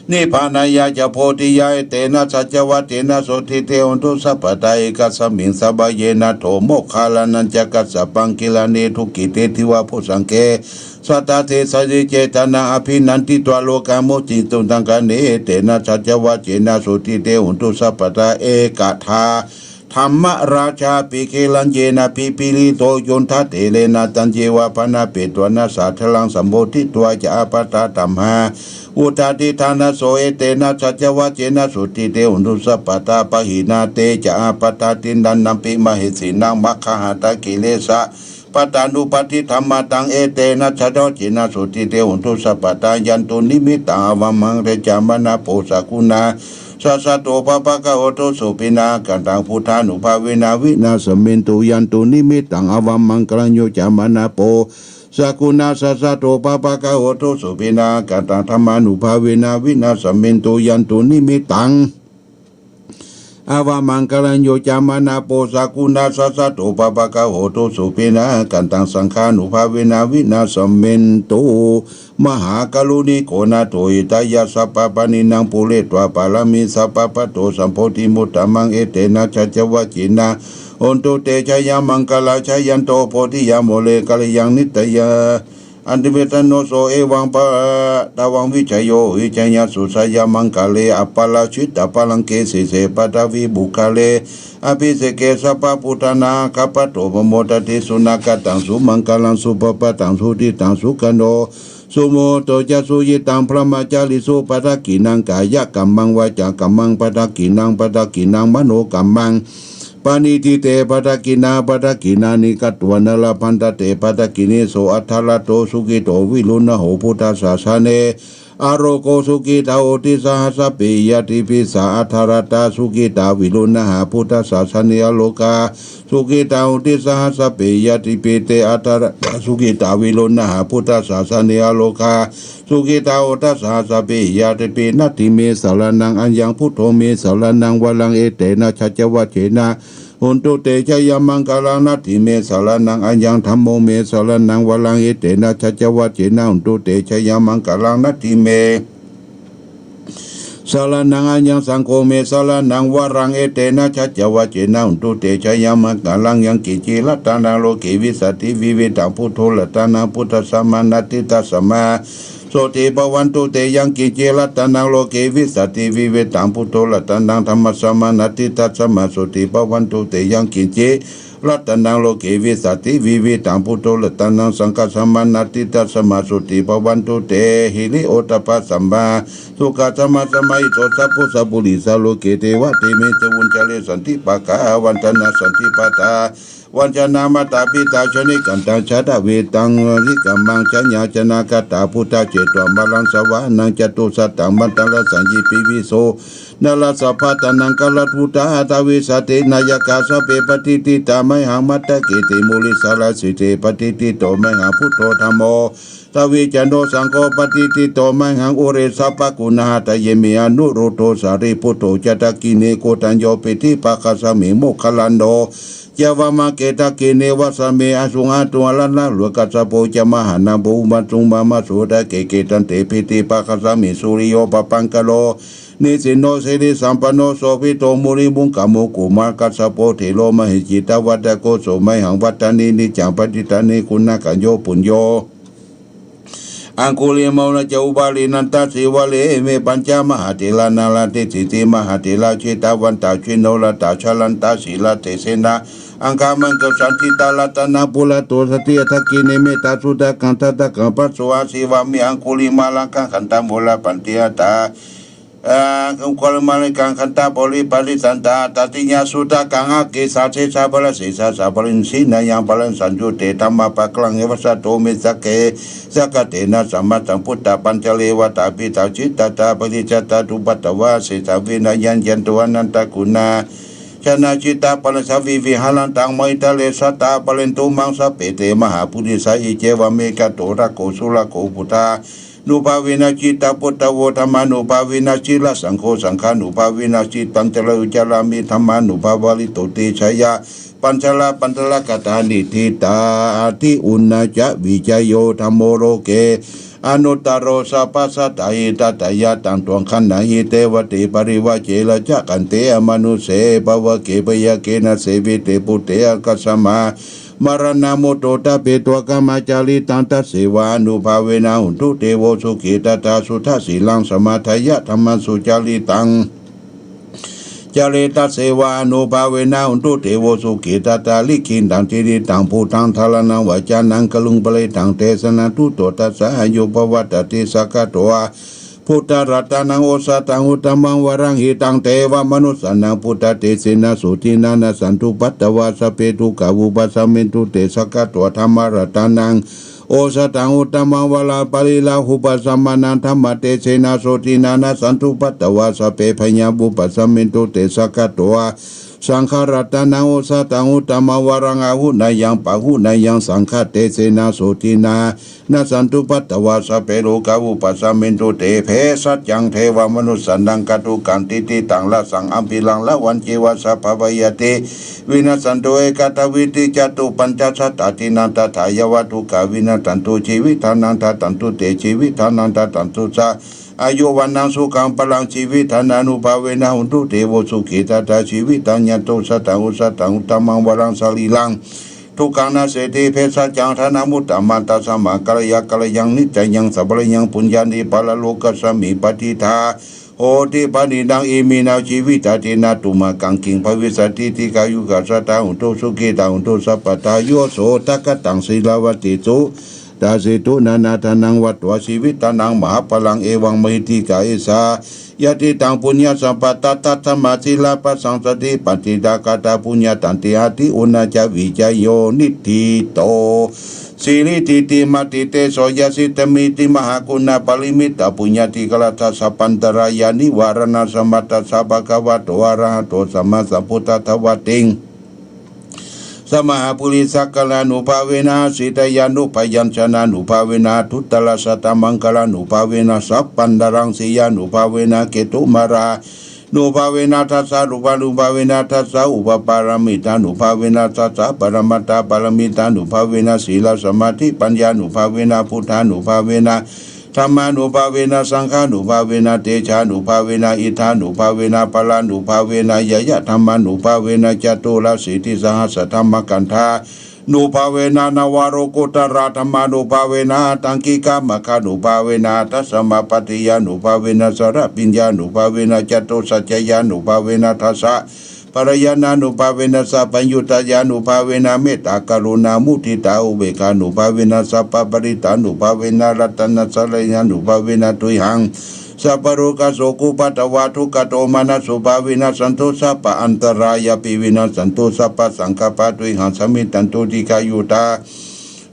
nibbānāya ca bodhiyā. Etena saccavajjena sotthi te hotu sabbadā. Ekasmiṃ samaye nātho moggallānañca kassapaṃ, gilāne dukkhite divā bojjhaṅge, satta desayi cetanā abhinanditvā, rogā mucciṃsu taṅkhaṇe. Etena saccavajjena sotthi te hotu sabbadā. Ekadā dhammarājāpi gelaññenābhipīḷito, yontattherena taññeva bhaṇāpetvāna sādaraṃ, sammoditvā ca ābādhā tamhā vuṭṭhāsi ṭhānaso. Etena saccavajjena sotthi te hotu sabbadā. Pahīnā te ca ābādhā tiṇṇannampi mahesinaṃ, maggāhatakilesapātānuppattidhammataṃ. Etena saccavajjena sotthi te hotu sabbadā. Yandunnimittaṃ avamaṅgalañca, māraseccamanaso sakuṇassa saddo, pāpaggaho dussupinaṃ akantaṃ, buddhānubhāvena vināsamentu. Yandunnimittaṃ avamaṅgalañca, māraseccamanaso sakuṇassa saddo, pāpaggaho dussupinaṃ akantaṃ, dhammānubhāvena vināsamentu. Yandunnimittaṃ avamaṅgalañca, māraseccamanaso sakuṇassa saddo, pāpaggaho dussupinaṃ akantaṃ, saṅghānubhāvena vināsamentu. Mahākāruṇiko nātho, hitāya sabbapāṇinaṃ, pūretvā pāramī sabbā, patto sambodhimuttamaṃ. Etena saccavajjena hotu te jayamaṅgalaṃ. Jayanto bodhiyā mūle, sakyānaṃ nandivaḍḍhano, so evaṃ tvaṃ vijayo hohi, jayassu jayamaṅgale, aparājitapallaṅke, sīse paṭhavipokkhare, abhiseke sabbabuddhānaṃ, aggappatto pamodati. Sunakkhattaṃ sumaṅgalaṃ, supabhātaṃ suhuṭṭhitaṃ, sukhaṇo sumuhutto ca, suyiṭṭhaṃ brahmacārisu, padakkhiṇaṃ kāyakammaṃ, vācākammaṃ padakkhiṇaṃ, padakkhiṇaṃ manokammaṃ, paṇidhī te padakkhiṇā, padakkhiṇāni katvāna, labhantatthe padakkhiṇe. So atthaladdho sukhito viruḷhako buddhasāsane, arogā sukhitā hoti saha sabbehi ñātibhi. Sā atthaladdhā sukhitā viruḷhakā buddhasāsane, arogā sukhitā hoti saha sabbehi ñātibhi. Te atthaladdhā sukhitā viruḷhakā buddhasāsane, arogā sukhitā hotha saha sabbehi ñātibhi. Natthi me saraṇaṃ aññaṃ, buddho me saraṇaṃ varaṃ, etena saccavajjena hotu te jayamaṅgalaṃ. Natthi me saraṇaṃ aññaṃ, dhammo me saraṇaṃ varaṃ, etena saccavajjena hotu te jayamaṅgalaṃ. Natthi me saraṇaṃ aññaṃ, saṅgho me saraṇaṃ varaṃ, etena saccavajjena hotu te jayamaṅgalaṃ. Yaṅkiñci ratanaṃ loke vijjati vividhaṃ puthu, ratanaṃ buddhasamaṃ natthi, tasmā sotthī bhavantu te. Yaṅkiñci ratanaṃ loke vijjati vividhaṃ puthu, ratanaṃ dhammasamaṃ natthi, tasmā sotthī bhavantu te. Yaṅkiñci ratanaṃ loke vijjati vividhaṃ puthu, ratanaṃ saṅghasamaṃ natthi, tasmā sotthī bhavantu te. Hiriyottappasammāsukhasamaṃ samāhito, sabbo sappurisa loke devatā me ca vuccare. Santi pakkhā avañcanā, santi pādā avañcanā, mātā pitā ca nikkhantā, jātaveda nikkhamma, jātijā ca nākatā, puggato cetvā māraṃ savāhanaṃ, catusataṃ mandaṃ rasaṃ ye piviṃsu narāsabhā, taṇhaṅkarabhujā aṭṭhavīsati nāyakā, sabbe patiṭṭhitā mayhaṃ matthake te mūle, sabrahmake sīse patiṭṭhito mayhaṃ buddho dhammo dvijito saṅgho patiṭṭhito mayhaṃ ure sabbaguṇāhitaye, me anuruddho sārīputto ca dakkhiṇe koṇḍañño piṭṭhibhāgasmiṃ moggallāno ca vāmake. Dakkhiṇe vāsave āsuṃ ātā nāgarāja kassapo ca mahānāmo ubhāsuṃ vāmasotake. Kittayante piṭṭhibhāgasmiṃ suriyo pabhaṅkaro nisinno sirisampanno sobhito munipuṅgavo. Kumārakassapo thero mahesī cittavādako, so mayhaṃ vadane niccaṃ patiṭṭhāne guṇākaro. Puṇṇo aṅgulimālo ca upālī nandasīvalī, ime pañca mahātherā nalāṭe sīse mahātherā, jitavantā jinorasā jalantā sīlatejena aṅgamaṅgesu saṇṭhitā. Ratanaṃ purato āsi dakkhiṇe mettasuttakaṃ, dhajaggaṃ pacchato āsi vāme aṅgulimālakaṃ. Handa maṇisappaṭipattā aṅgulimālakaṃ, handa paṭipaṭisandhā tattiyasuttakaṃ, aggi sāse sabbara sesā sabbara nissinnayaṃ pāturasaññutte dhammapākāraṃ eva satthu me sakko sakkaṭṭhena saha sambuddhapañjare. Vātapittādisañjātā bāhirajjhattupaddavā asesā vinayaṃ yantu anantaguṇā Janakajjitaparisā viviharantaṃ mahītale sadā pālentu maṃ sabbe te mahāpurisā. Iccevamevato bhagavā surakkho buddhānubhāvena jitaputtavo dhammānubhāvena jitasaṅgho saṅghānubhāvena jitañjarā uccarāmi dhammānubhāvaṃ. Ito te jaya pañjara pañjara gathā niṭṭhitā ādiguṇā ca vijayo dhammo loke anuttaro sabbasattā hitatthāya taṃ taṃ gaṇhāhi devate parivajje rājadaṇḍe amanusse pāvake byagghe na sevite buddhe āgatamha maraṇā mutto ṭhāpetvā brahmacāritaṃ tasevānubhāvena hontu devo sukhī tathā suddhasīlaṃ samādāya dhammaṃ sucaritaṃ care tasevānubhāvena hontu devo sukhī tathā likkhitaṃ jinitaṃ buddhaṃ dhāraṇaṃ vacanaṃ guruṃ paṇḍitaṃ desanaṃ tuṭṭho tassa āyuṃ pavaḍḍhatīti sakkatvā buddharatanaṃ osathaṃ uttamaṃ varaṃ hitaṃ devamanussānaṃ buddhatejena sotthinā nassantupaddavā sabbe dukkhā vūpasamentu te sakkatvā dhammaratanaṃ osathaṃ uttamaṃ varaṃ pariḷāhūpasamanaṃ dhammatejena sotthinā nassantupaddavā sabbe bhayā vūpasamentu te sakkatvā saṅgharatanaṃ osathaṃ uttamaṃ varaṃ āhuneyyaṃ pāhuneyyaṃ saṅghatejena sotthinā nassantupaddavā sabbe rogā vūpasamentu te bhejassaṃ devamanussānaṃ kātukaṃ diṭṭhitaṃ rasaṃ ambhiraṃ lawañjeva sabbabhayā te vinassantu ekadā vimucciṃ catupañcasatādīnaṃ tadā yāva dukkhā vinassantu jīvitadhammānaṃ dadantu te jīvitadhammānaṃ dadantu ca āyu vaṇṇaṃ sukhaṃ balaṃ jīvitadhammānubhāvena hontu devo sukhī tathā jīvitaṃ yaṃ dukkhasataṃ osathaṃ uttamaṃ varaṃ sarīraṃ dukkhānaṃ nassanti bhejassaṃ dhanamuttamaṃ. Tasmā kālāya kālayaṃ nidayaṃ sampādeyyaṃ puññāni paralokasmiṃ patiṭṭhā honti panidaṃ. Iminā jīvitadinā tumhākaṃ kiṃ bhavissati dīghāyukā sadā hontu sukhitā hontu sabbadā. Yo sottakattaṃ sīlavatthi su dasītu nānādānaṃ vatvā jīvitadhammānaṃ mahapphalaṃ. Evaṃ mahīddhikā esā yadidaṃ puññasampadā tasmā sīlabhāsam sādhu. Patiṭṭhāgatā puññatandi ādiguṇā ca vijayo niṭṭhito siridhitimatitejojayasiddhimiddhimahāguṇāparimitapuññādhikārassa sabbantarāyanivāraṇasamatthassa bhagavato arahato sammāsambuddhassa dvattiṃ samahāpurisakallaṃ ānubhāvena sītyānubyañjanānubhāvena duttarasattamaṅgalānubhāvena sabbantarāyasiyānubhāvena ketumālānubhāvena dasarūpānubhāvena dasaupapāramitānubhāvena dasaparamatthapāramitānubhāvena sīlasamādhipaññānubhāvena buddhānubhāvena dhammānubhāvena saṅghānubhāvena tejānubhāvena iddhānubhāvena balānubhāvena ñeyyadhammānubhāvena caturāsītisahassadhammakkhandhānubhāvena navalokuttaradhammānubhāvena aṭṭhaṅgikamaggānubhāvena aṭṭhasamāpattiyānubhāvena chaḷabhiññānubhāvena catusacchāyānubhāvena dasa balañāṇānubhāvena sabbaññutañānubhāvena mettākaruṇāmuditāupekkhānubhāvena sabbaparittānubhāvena ratanattayānubhāvena tuyhaṃ sabbarogasokupaddavadukkhadomanassupāyāsā vinassantu sabbaantarāyāpi vinassantu sabbasaṅkappā tuyhaṃ samijjhantu dīghāyutā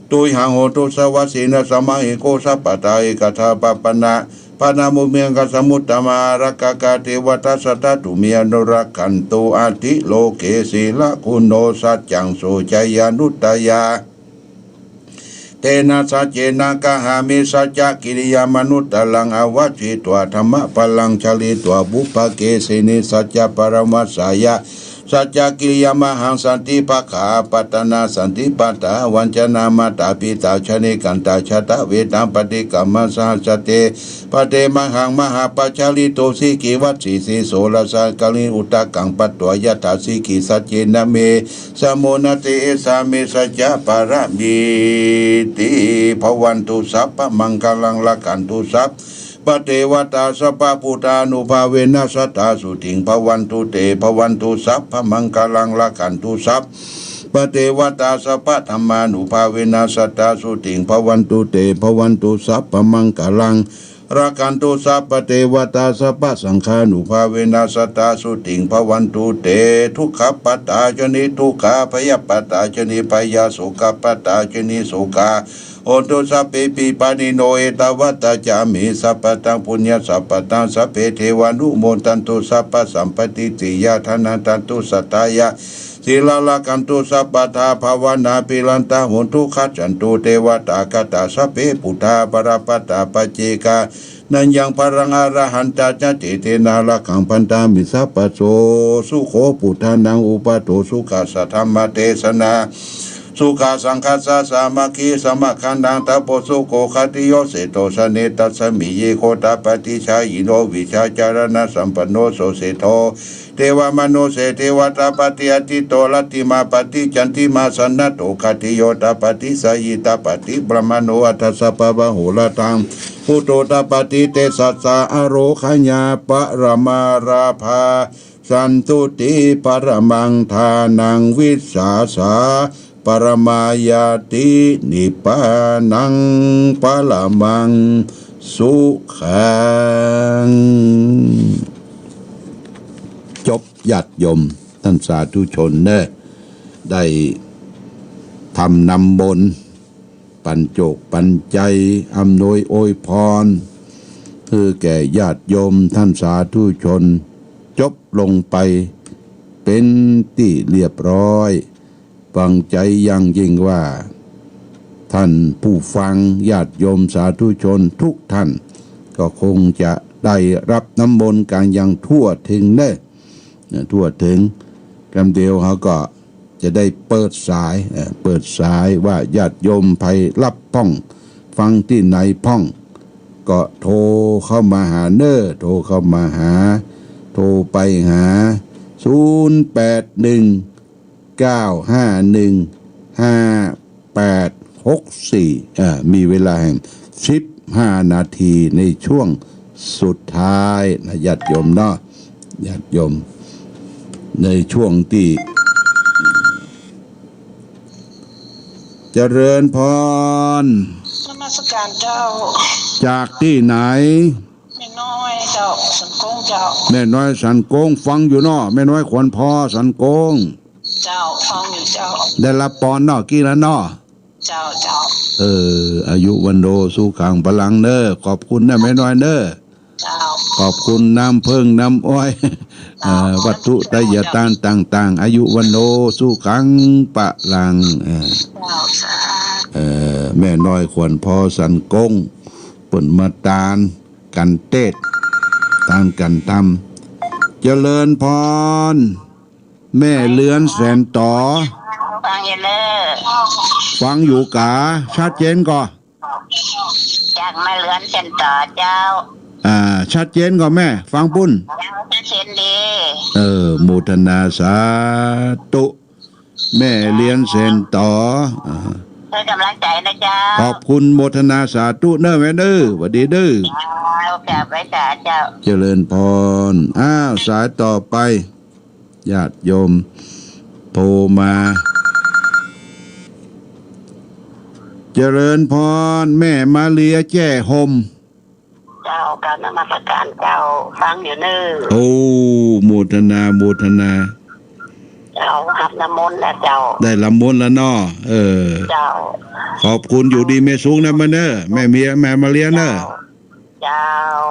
tuyhaṃ hotu sabbasena. Sammāhiko sabbadā ekadā pabbana bhaṇāma mudhaṃ āgatamha ārakkhakā devatā sadā tumhe anurakkhantu atthi loke sīlaguṇo saccaṃ soceyyanuddayā. Tena saccena kāhāmi saccakiriyamanuttaraṃ āvajjitvā dhammabalaṃ charitvā pubbake sinde saccabalaṃ vassāya saccakiriyamahaṃ. Santi pakkhā apattanā santi pādā avañcanā mātā pitā jānekantā jātaveda paṭikkama saha jāte pade mahāṃ mahāpajjalito sikhī vajjī sīso rasakāli udakaṃ patvā yathā sikhī saccena me samo natthi esā me saccaparamīti. Bhavatu sabbamaṅgalaṃ rakkhantu sabbadevatā sabbabuddhānubhāvena sadā sotthī bhavantu te. Bhavatu sabbamaṅgalaṃ rakkhantu sabbadevatā sabbadhammānubhāvena sadā sotthī bhavantu te. Bhavatu sabbamaṅgalaṃ rakkhantu sabbadevatā sabbasaṅghānubhāvena sadā sotthī bhavantu te. Dukkhappattā ca niddukkhā bhayappattā ca nibbhayā sokappattā ca nissokā hontu sabbepi pāṇino. Ettāvatā ca amhehi sambhataṃ puññasampadaṃ sabbe devānumodantu sabbasampattisiddhiyā. Dānaṃ dadantu saddhāya sīlaṃ rakkhantu sabbadā bhāvanābhiratā hontu gacchantu devatāgatā. Sabbe buddhā balappattā paccekā naṃ yaṃ balaṃ arahantānañca tena rakkhaṃ bandhāmi sabbaso. Sukho buddhānaṃ uppādo sukhā saddhammadesanā sukhā saṅghassa sāmaggī samaggānaṃ tapo sukho. Khatiyo seṭṭho janetasmiṃ ye gottapaṭisarāyino vijjācaraṇasampanno so seṭṭho devamanusse devatappatī atīto rattimāpatī candimā sannaddho khatiyo tappati jhāyī tappati brāhmaṇo atha sabbāhvo raṭṭhaṃ buddho tappati tejasā. Ārogyā paramā lābhā santuṭṭhī paramaṃ dhanaṃ vissāsā paramā ñātī nibbānaṃ paramaṃ sukhaṃ. จบ ญาติโยมท่านสาธุชนเนอะ ได้ทำน้ำมนต์ ปัญจกปัญจัย อำนวยอวยพร คือแก่ญาติโยมท่านสาธุชน จบลงไปเป็นตี้เรียบร้อย หวังใจ๋อย่างยิ่งว่า ท่านผู้ฟัง ญาติโยมสาธุชนทุกท่าน ก็คงจะได้รับน้ำมนต์กั๋นอย่างทั่วถึงเนอะ ทั่วถึง กำเดียวเฮาก็ จะได้เปิดสาย เอ่อ เปิดสายว่าญาติโยมใผฮับพ่อง ฟังตี้ไหนพ่อง ก็โทรเข้ามาหาเน่อ โทรเข้ามาหา โทรไปหา ศูนย์แปดหนึ่ง เก้าห้าหนึ่ง ห้าแปดหกสี่ อ่า มีเวลาแหม สิบห้านาทีในช่วงสุดท้ายนะ ญาติโยมเนาะ ญาติโยม ในช่วงตี้ เจริญพร นมัสการเจ้า จากตี้ไหน แม่น้อยเจ้า สันโก้งเจ้า แม่น้อยสันโก้ง ฟังอยู่เนาะ แม่น้อยขวัญพอสันโก้ง เจ้า ฟังอยู่เจ้า ได้ฮับปอนเนาะ กี้แล้วเนาะ เจ้า เจ้า เออ อายุวัณโณ สุขัง พลัง เน่อ ขอบคุณเน่อ แม่น้อยเน่อ เจ้า ขอบคุณน้ำผึ้งน้ำอ้อย เจ้า เอ่อ วัตถุไทยทานต่างๆ อายุวัณโณ สุขัง พลัง เออ เจ้า สาธุ เออ แม่น้อยขวัญพอสันโก้ง เปิ้นมาตานกั๋นเตสน์ ตานกั๋นธรรม เจริญพร แม่เรือนแสนต๋อ ฟังอยู่เน่อ ฟังอยู่ก๋า ชัดเจนก่อ จากแม่เรือนแสนต๋อเจ้า อ่า ชัดเจนก่อแม่ ฟังปุ้น เจ้า ชัดเจนดี เออ โมทนาสาธุ แม่เรือนแสนต๋อ อ่า ให้ก๋ำลังใจ๋นะเจ้า ขอบคุณ โมทนาสาธุเน่อแม่เน่อ หวัดดีเน่อ เจ้า กราบไหว้สาเจ้า เจริญพร อ้าว สายต่อไป ญาติโยมโทรมา เจริญพร แม่มาเรียแจ้ห่ม เจ้า กราบนมัสการเจ้า ฟังอยู่เน่อ โอ้ โมทนา โมทนา เจ้า ฮับน้ำมนต์แล้วเจ้า ได้ฮับน้ำมนต์แล้วเนาะ เออ เจ้า ขอบคุณ อยู่ดีมีสุขเน่อแม่เน่อ แม่เมีย แม่มาเรียเน่อ เจ้า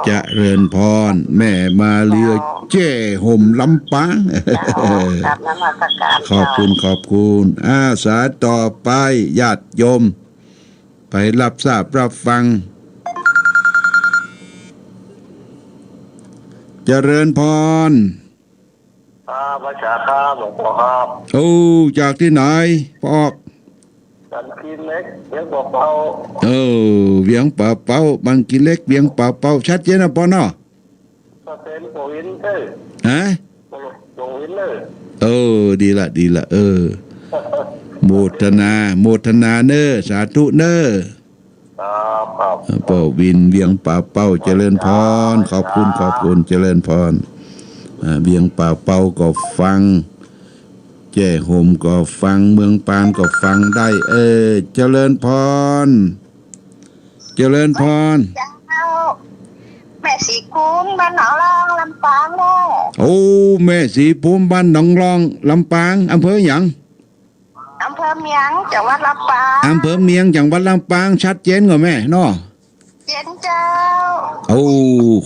เจ้า เจริญพร แม่มาเรีย เจ้า แจ้ห่มลำปาง เจ้า กราบนมัสการ ขอบคุณ เจ้า ขอบคุณ อ่า สายต่อไป ญาติโยม ไปฮับทราบฮับฟัง เจริญพร ครับ พระอาจารย์ครับ หลวงพ่อครับ โอ้ จากตี้ไหน ป้อออก บางกะเล็ก เวียงป่าเป้า เออ เวียงป่าเป้า บางกะเล็ก เวียงป่าเป้า ชัดเจนนะป้อเนาะ ชัดเจน ป้อวินเน่อ ฮะ ป้อวินเน่อ เออ ดีละ ดีละ เออ โมทนา โมทนาเน่อ สาธุเน่อ ครับ ครับ ป้อวิน เวียงป่าเป้า เจริญพร ขอบคุณ ขอบคุณ เจริญพร อ่า เวียงป่าเป้าก็ฟัง แจ้ห่มก็ฟัง เมืองปานก็ฟังได้ เออ เจริญพร เจริญพร เจ้า แม่ศรีภูมิบ้านหนองลองลำปางเน่อ โอ้ แม่ศรีภูมิบ้านหนองลองลำปาง อำเภอหยัง อำเภอ เมียง จังหวัดลำปาง อำเภอเมียง จังหวัดลำปาง ชัดเจนก่อแม่เนาะ เจนเจ้า โอ้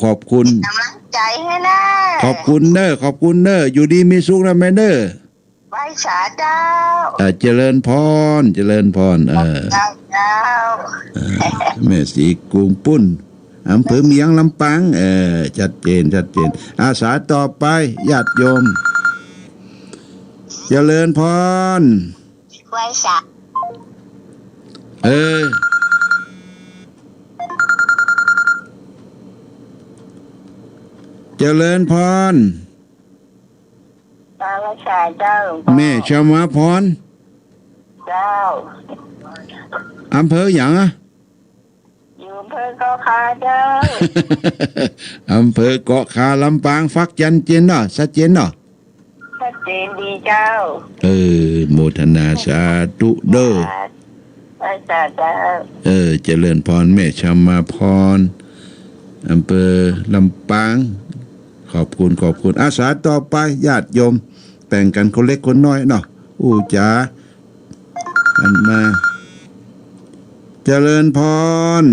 ขอบคุณ ก๋ำลังใจ๋หื้อเน่อ ขอบคุณเน่อ ขอบคุณเน่อ อยู่ดีมีสุขนะแม่เน่อ ไหว้สาเจ้า เอ่อ เจริญพร เจริญพร เออ เจ้า เจ้า เอ่อ แม่ศรีกุงปุ้น อำเภอเมียง ลำปาง เออ ชัดเจน ชัดเจน อา สายต่อไป ญาติโยม เจริญพร ไหว้สา เออ เจริญพร ตามภาษาเจ้า แม่ชมาพร เจ้า อำเภอหยังอะ อยู่อำเภอเกาะคาเจ้า อำเภอเกาะคา ลำปาง ฟังชัดเจนเนาะ ชัดเจนเนาะ ชัดเจนดีเจ้า เออ โมทนาสาธุเด้อ สาธุเจ้า เออ เจริญพร แม่ชมาพร อำเภอลำปาง ขอบคุณ ขอบคุณ อา สายต่อไป ญาติโยม แบ่งกั๋นคนเล็กคนน้อยเนาะ อู้จ๋า อันมา เจริญพร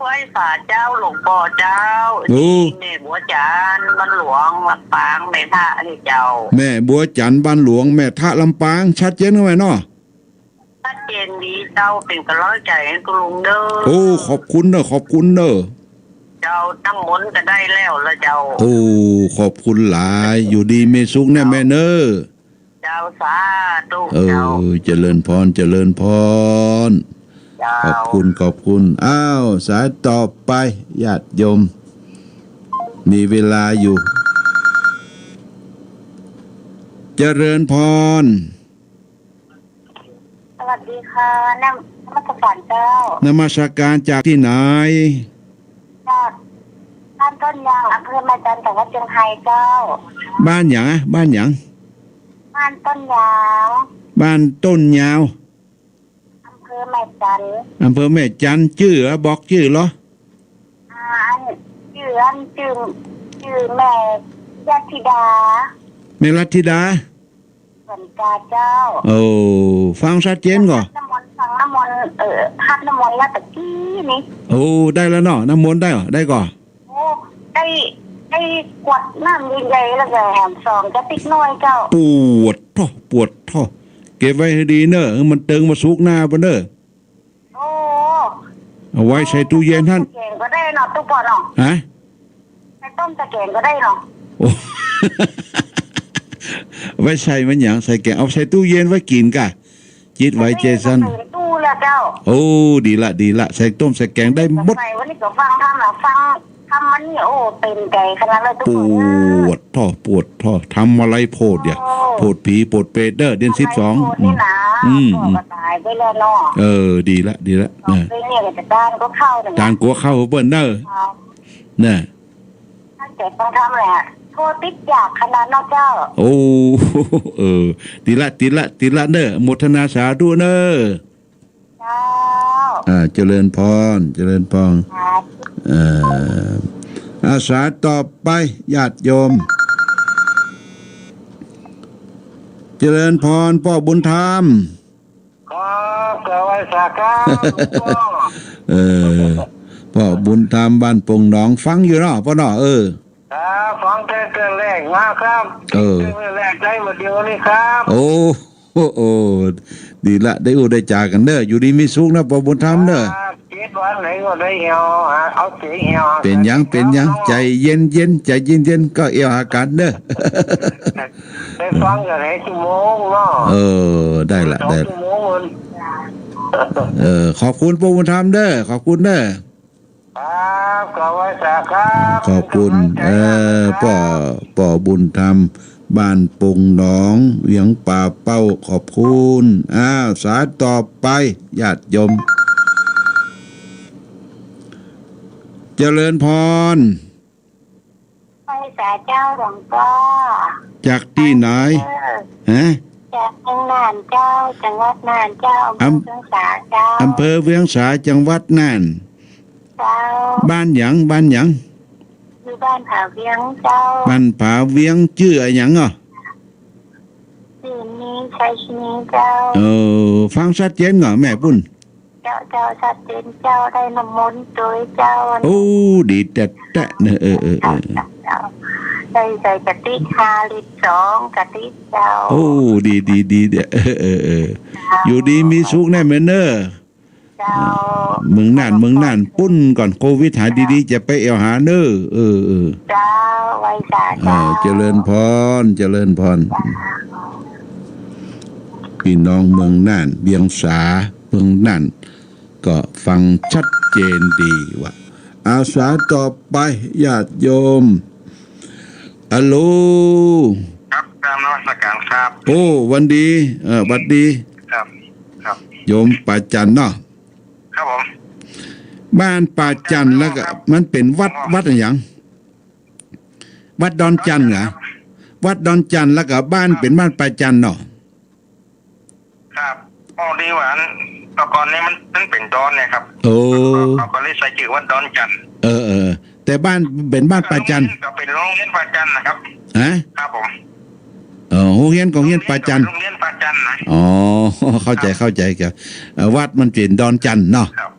ไหว้สาเจ้าหลวงป้อเจ้า โอ้ นี่แม่บัวจันทร์ บ้านหลวง ลำปาง แม่ทะนี่เจ้า แม่บัวจันทร์ บ้านหลวง แม่ทะ ลำปาง ชัดเจนก่อแม่เนาะ ชัดเจนดีเจ้า เป๋นก๋ำลังใจ๋หื้อตุ๊ลุงเน่อ โอ้ ขอบคุณเน่อ ขอบคุณเน่อ เจ้า น้ำมนต์ก็ได้แล้วละเจ้า โอ้ ขอบคุณหลาย อยู่ดีมีสุขเน่อแม่เน่อ เจ้า สาธุ เออ เจ้า เจริญพร เจริญพร เจ้า ขอบคุณ ขอบคุณ อ้าว สายต่อไป ญาติโยม มีเวลาอยู่ เจริญพร สวัสดีค่ะ นมัสการเจ้า นมัสการ จากตี้ไหน จากบ้านต้นยาง อำเภอแม่จันทน์ จังหวัดเจียงไฮ้เจ้า บ้านหยังอะ บ้านหยัง บ้านต้นยาง บ้านต้นยาง อำเภอแม่จันทน์ อำเภอแม่จันทน์ จื้ออะ บอกจื้อเหรอ อ่า อัน จื้ออัน จื้อ จื้อแม่รัตธิดา แม่รัตธิดา สวนกาเจ้า โอ้ ฟังชัดเจนก่อ น้ำมนต์ ฟังน้ำมนต์ เออ ฮับน้ำมนต์แล้วตะกี้นี้ โอ้ ได้แล้วเนาะ น้ำมนต์ได้ก่อ ได้ก่อ โอ้ ได้ ได้ขวดน้ำใหญ่ๆ แล้วก็แหมซองกระติกน้อยเจ้า ปวดท้อ ปวดท้อ เก็บไว้หื้อดีเน่อ หื้อมันเติงมาสุกร์หน้าปู้นเน่อ โอ้ เอาไว้ใส่ตู้เย็นหั้น ใส่แก๋งก็ได้เนาะ ตุ๊ป้อเนาะ ฮะ ใส่ต้มใส่แก๋งก็ได้เนาะ โอ้ ไว้ใส่มันหยัง ใส่แก๋ง เอาใส่ตู้เย็นไว้กิ๋นก่ะ จิตไวใจสั้น ใส่ตู้แล้วเจ้า โอ้ ดีละ ดีละ ใส่ต้มใส่แก๋งได้หมด ใส่วันนี้ก็ฟังธรรมละ ฟังธรรมวันนี้ โอ้ เป๋นใจ๋ขนาดเลยตุ๊ป้อ ปวดท้อ ปวดท้อ ทำอะไรโผดเนี่ย โอ้ โผดผี โผดเปรตเน่อ เดือนสิบสอง โผดนี่นะ อืม โผดก็ต๋ายไปแล้วเนาะ เออ ดีละ ดีละ เออ เป๋นเนี่ย แต่ต้านก็เข้าเนี่ยนะ ต้านกั๋วเข้าเปิ้นเน่อ ครับ น่ะ ตั้งใจ๋ฟังธรรมแหละ โทษติดอยากขนาดเนาะเจ้า โอ้ เออ ดีละ ดีละ ดีละเน่อ โมทนาสาธุเน่อ เจ้า อ่า เจริญพร เจริญพร ครับ เอ่อ อา สายต่อไป ญาติโยม เจริญพร ป้อบุญธรรม ครับ สวัสดีครับ เออ ป้อบุญธรรม บ้านปงหนอง ฟังอยู่เนาะ ป้อเนาะ เออ ครับ ฟังแต่เตื้อแรกมาครับ เออ เตื้อแรกได้มาเดี๋ยวนี้ครับ โอ้ โอ้ โอ้ ดีละ ได้อู้ได้จ๋ากั๋นเน่อ อยู่ดีมีสุขเน่อ ป้อบุญธรรมเน่อ ครับ เจ็ดวันไหนก็ได้แอ่วหา เอาเสียงแอ่วหา เป๋นหยัง เป๋นหยัง เนาะ ใจ๋เย็นๆ ใจ๋เย็นๆ ก็แอ่วหากั๋นเน่อ ได้ฟังกั๋นหลายชั่วโมงเนาะ เออ ได้ละ สอง ได้ ชั่วโมงมัน เออ ขอบคุณป้อบุญธรรมเน่อ ขอบคุณเน่อ ครับ ขอบคุณครับ ขอบคุณ เอ่อ ป้อ ป้อบุญธรรม บ้านปงหนอง เวียงป่าเป้า ขอบคุณ อ้าว สายต่อไป ญาติโยม เจริญพร ไหว้สาเจ้าหลวงป้อ จากตี้ไหน เออ ฮะ จากเมืองน่านเจ้า จังหวัดน่านเจ้า อำ อำเภอเวียงสาเจ้า อำเภอเวียงสา จังหวัดน่าน เจ้า บ้านหยัง บ้านหยัง อยู่บ้านผาเวียงเจ้า บ้านผาเวียง จื้ออะหยังอ่ะ จื้อมี ชัยชนีเจ้า เออ ฟังชัดเจนก่อแม่ปุ้น เจ้า เจ้า ชัดเจนเจ้า ได้น้ำมนต์ตวยเจ้า โอ้ ดีแต๊ๆ เนอะ เออ เออ เออ เจ้า ได้ใส่กะทิห้าลิตรสองกะทิเจ้า โอ้ ดี ดี ดี เออ เออ เออ เจ้า อยู่ดีมีสุขแน่แม่เนอะ เจ้า เมืองน่าน เมืองน่านปุ้นก่อน โควิดหายดีๆ จะไปแอ่วหาเนอะ เออ เออ เจ้า ไหว้สา เออ เจ้า เจริญพร เจริญพร พี่น้องเมืองน่าน เวียงสา เมืองน่าน ก็ฟังชัดเจนดีว่ะ อาสาต่อไป ญาติโยม ฮัลโหล ครับ กราบนมัสการครับ โอ้ วันดี เออ หวัดดี ครับ ครับ โยมป่าจันเนาะ ครับผม บ้านป่าจันแล้วก็ ครับ มันเป๋นวัด วัดอะหยัง วัดดอนจันเหรอ วัดดอนจันแล้วก็บ้านเป๋นบ้านป่าจันเนาะ ครับ อ้อ ดีว่าอัน แต่ก่อนนี้มัน มันเป๋นดอนเนี่ยครับ โอ้ เขาก็เลยใส่จื้อวัดดอนจัน เออ เออ แต่บ้านเป๋นบ้านป่าจัน ก็เป๋นโฮงเฮียนป่าจันนะครับ ฮะ ครับผม เออ โฮงเฮียนก็โฮงเฮียนป่าจัน โฮงเฮียนป่าจันนะ อ๋อ เข้าใจ๋ ครับ เข้าใจ๋ครับ เอ่อ วัดมันเป๋นดอนจันเนาะ ครับ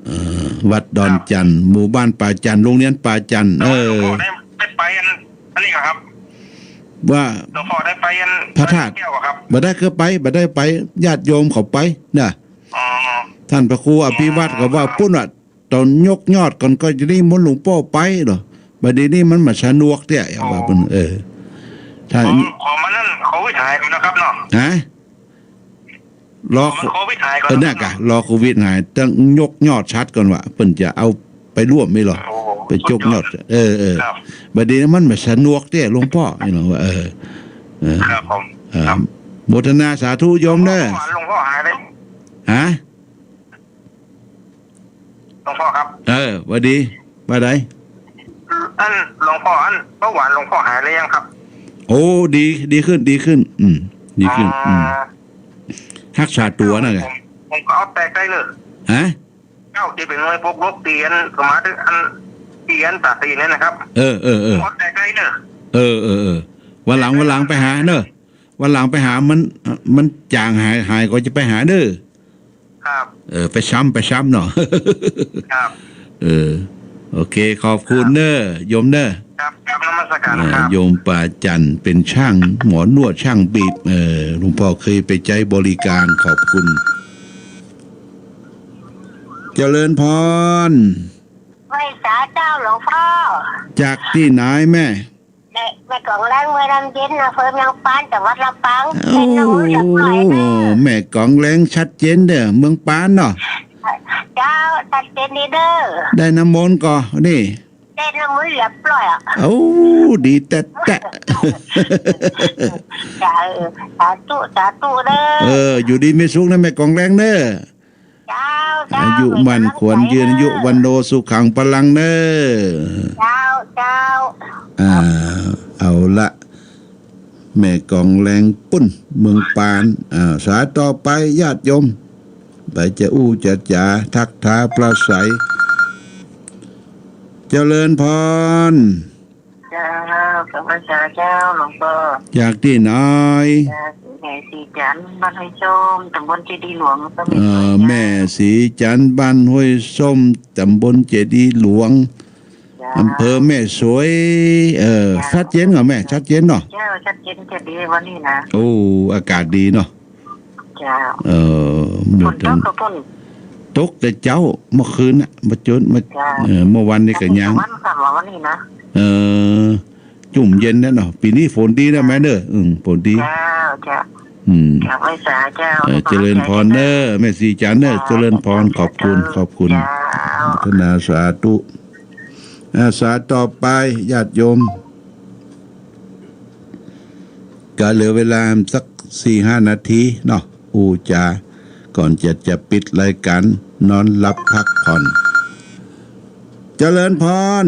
เออ วัดดอนจัน ครับ หมู่บ้านป่าจัน โฮงเฮียนป่าจัน เออ หลวงพ่อได้ ได้ไปอัน อันนี้ก่อครับ ว่า หลวงพ่อได้ไปอัน พระธาตุ แก้วอะครับ บ่ได้เคยไป บ่ได้ไป ญาติโยมเขาไปนะ อ๋อ ต้านพระครูอภิวัตรก็ว่า อ๋อ ปุ้นว่า ต๋อนยกยอดก่อนก็จะนิมนต์หลวงป้อไปเหรอ บัดนี้มันบ่สะดวกเตี้ย อ๋อ ว่าปุ้น เออ ถ้า ของ ของมันนั่นโควิดหายไปแล้วครับเนาะ ฮะ รอ ของมันโควิดหายก่อน เออ นั่นกะ รอโควิดหาย ต้องยกยอดฉัตรก่อนว่า เปิ้นจะเอาไปร่วมไหมเหรอ โอ้โห ไปยกยอด สุดยอด เออ เออ ครับ บัดนี้มันบ่สะดวกเตี้ย หลวงป้อ นี่เนาะ ว่า เออ เออ ครับผม เออ ครับ โมทนาสาธุโยมเด้อ หลวงพ่อหายเลย ฮะ หลวงพ่อครับ เออ หวัดดี ว่าใด อันหลวงพ่อ อันเบาหวานหลวงพ่อหายหรือยังครับ โอ้ ดี ดีขึ้น ดีขึ้น อืม ดีขึ้น อ๋อ อืม ฮักษาตั๋วนั่นแหละ ผม ผมก็เอาแตกได้เนอะ ฮะ เก้าสิบเอ็ดหน่วยบวกลบเตียน สมาธิอัน เตียนตาตีเนี่ยนะครับ เออ เออ เออ เอาแตกได้เนอะ เออ เออ เออ วันหลัง วันหลังไปหาเนอะ วันหลังไปหามัน มันจ๋างหาย หายก็จะไปหาเด้อ ครับ เออ ไปซ้ำ ไปซ้ำเนาะ ครับ เออ โอเค ขอบคุณเนอะ โยมเนอะ ครับ ครับ นมัสการ เออ ครับ โยมป่าจันเป๋นช่างหมอนวด ช่างบีบ เออ หลวงป้อเคยไปใจ๊บริการ ขอบคุณ เจริญพร ไหว้สาเจ้าหลวงพ่อ จากตี้ไหนแม่ แม่ แม่ก๋องแล้ง เมืองน้ำเย็น อำเภอเมืองปาน จังหวัดลำปาง โอ้ ได้น้ำมนต์เรียบร้อยเนอะ แม่ก๋องแล้งชัดเจนเด้อ เมืองปานเนาะ เจ้า ชัดเจนดีเด้อ ได้น้ำมนต์ก่อ นี่ ได้น้ำมนต์เรียบร้อยอะ โอ้ ดีแต๊ๆ เจ้า เออ สาธุ สาธุเด้อ เออ อยู่ดีมีสุขนะแม่ก๋องแล้งเด้อ เจ้า เจ้า อายุมั่นขวัญยืน อายุวัณโณสุขังพลังเน่อ เจ้า เจ้า อ่า เอาละ แม่ก๋องแล้งปุ้น เมืองปาน อ่า สาต่อไป ญาติโยม ไปจะอู้จะจ๋า ทักทายปราศรัย เจริญพร เจ้า กราบไหว้สาเจ้าหลวงป้อ จากตี้ไหน จากแม่ศรีจันทร์ บ้านห้วยส้ม ตำบลเจดีย์หลวง เอ่อ แม่ศรีจันทร์ บ้านห้วยส้ม ตำบลเจดีย์หลวง เจ้า อำเภอแม่สวย เอ่อ เจ้า ชัดเจนก่อแม่ ชัดเจนเนาะ เจ้า ชัดเจนจะดีวันนี้นะ โอ้ อากาศดีเนาะ เจ้า เอ่อ ฝนตกก็ฝน ตกแต่เจ๊า เมื่อคืนน่ะ มาจน มา เจ้า เอ่อ เมื่อวันนี้ก็ยัง วันสามวันนี้นะ เอ่อ จุ่มเย็นแน่เนาะ ปี๋นี้ฝนดีนะแม่เน่อ อืม ฝนดี เจ้า เจ้า อืม กราบไหว้สาเจ้า เอ่อ เจริญพรเน่อ แม่ศรีจันทร์เน่อ เจ้า เจริญพร ขอบคุณ ขอบคุณ เจ้า อนุโมทนาสาธุ อ่า สาต่อไป ญาติโยม ก็เหลือเวลาสักสี่ห้านาทีเนาะ อู้จ๋า ก่อนจะ จะปิดรายการ นอนหลับพักผ่อน เจริญพร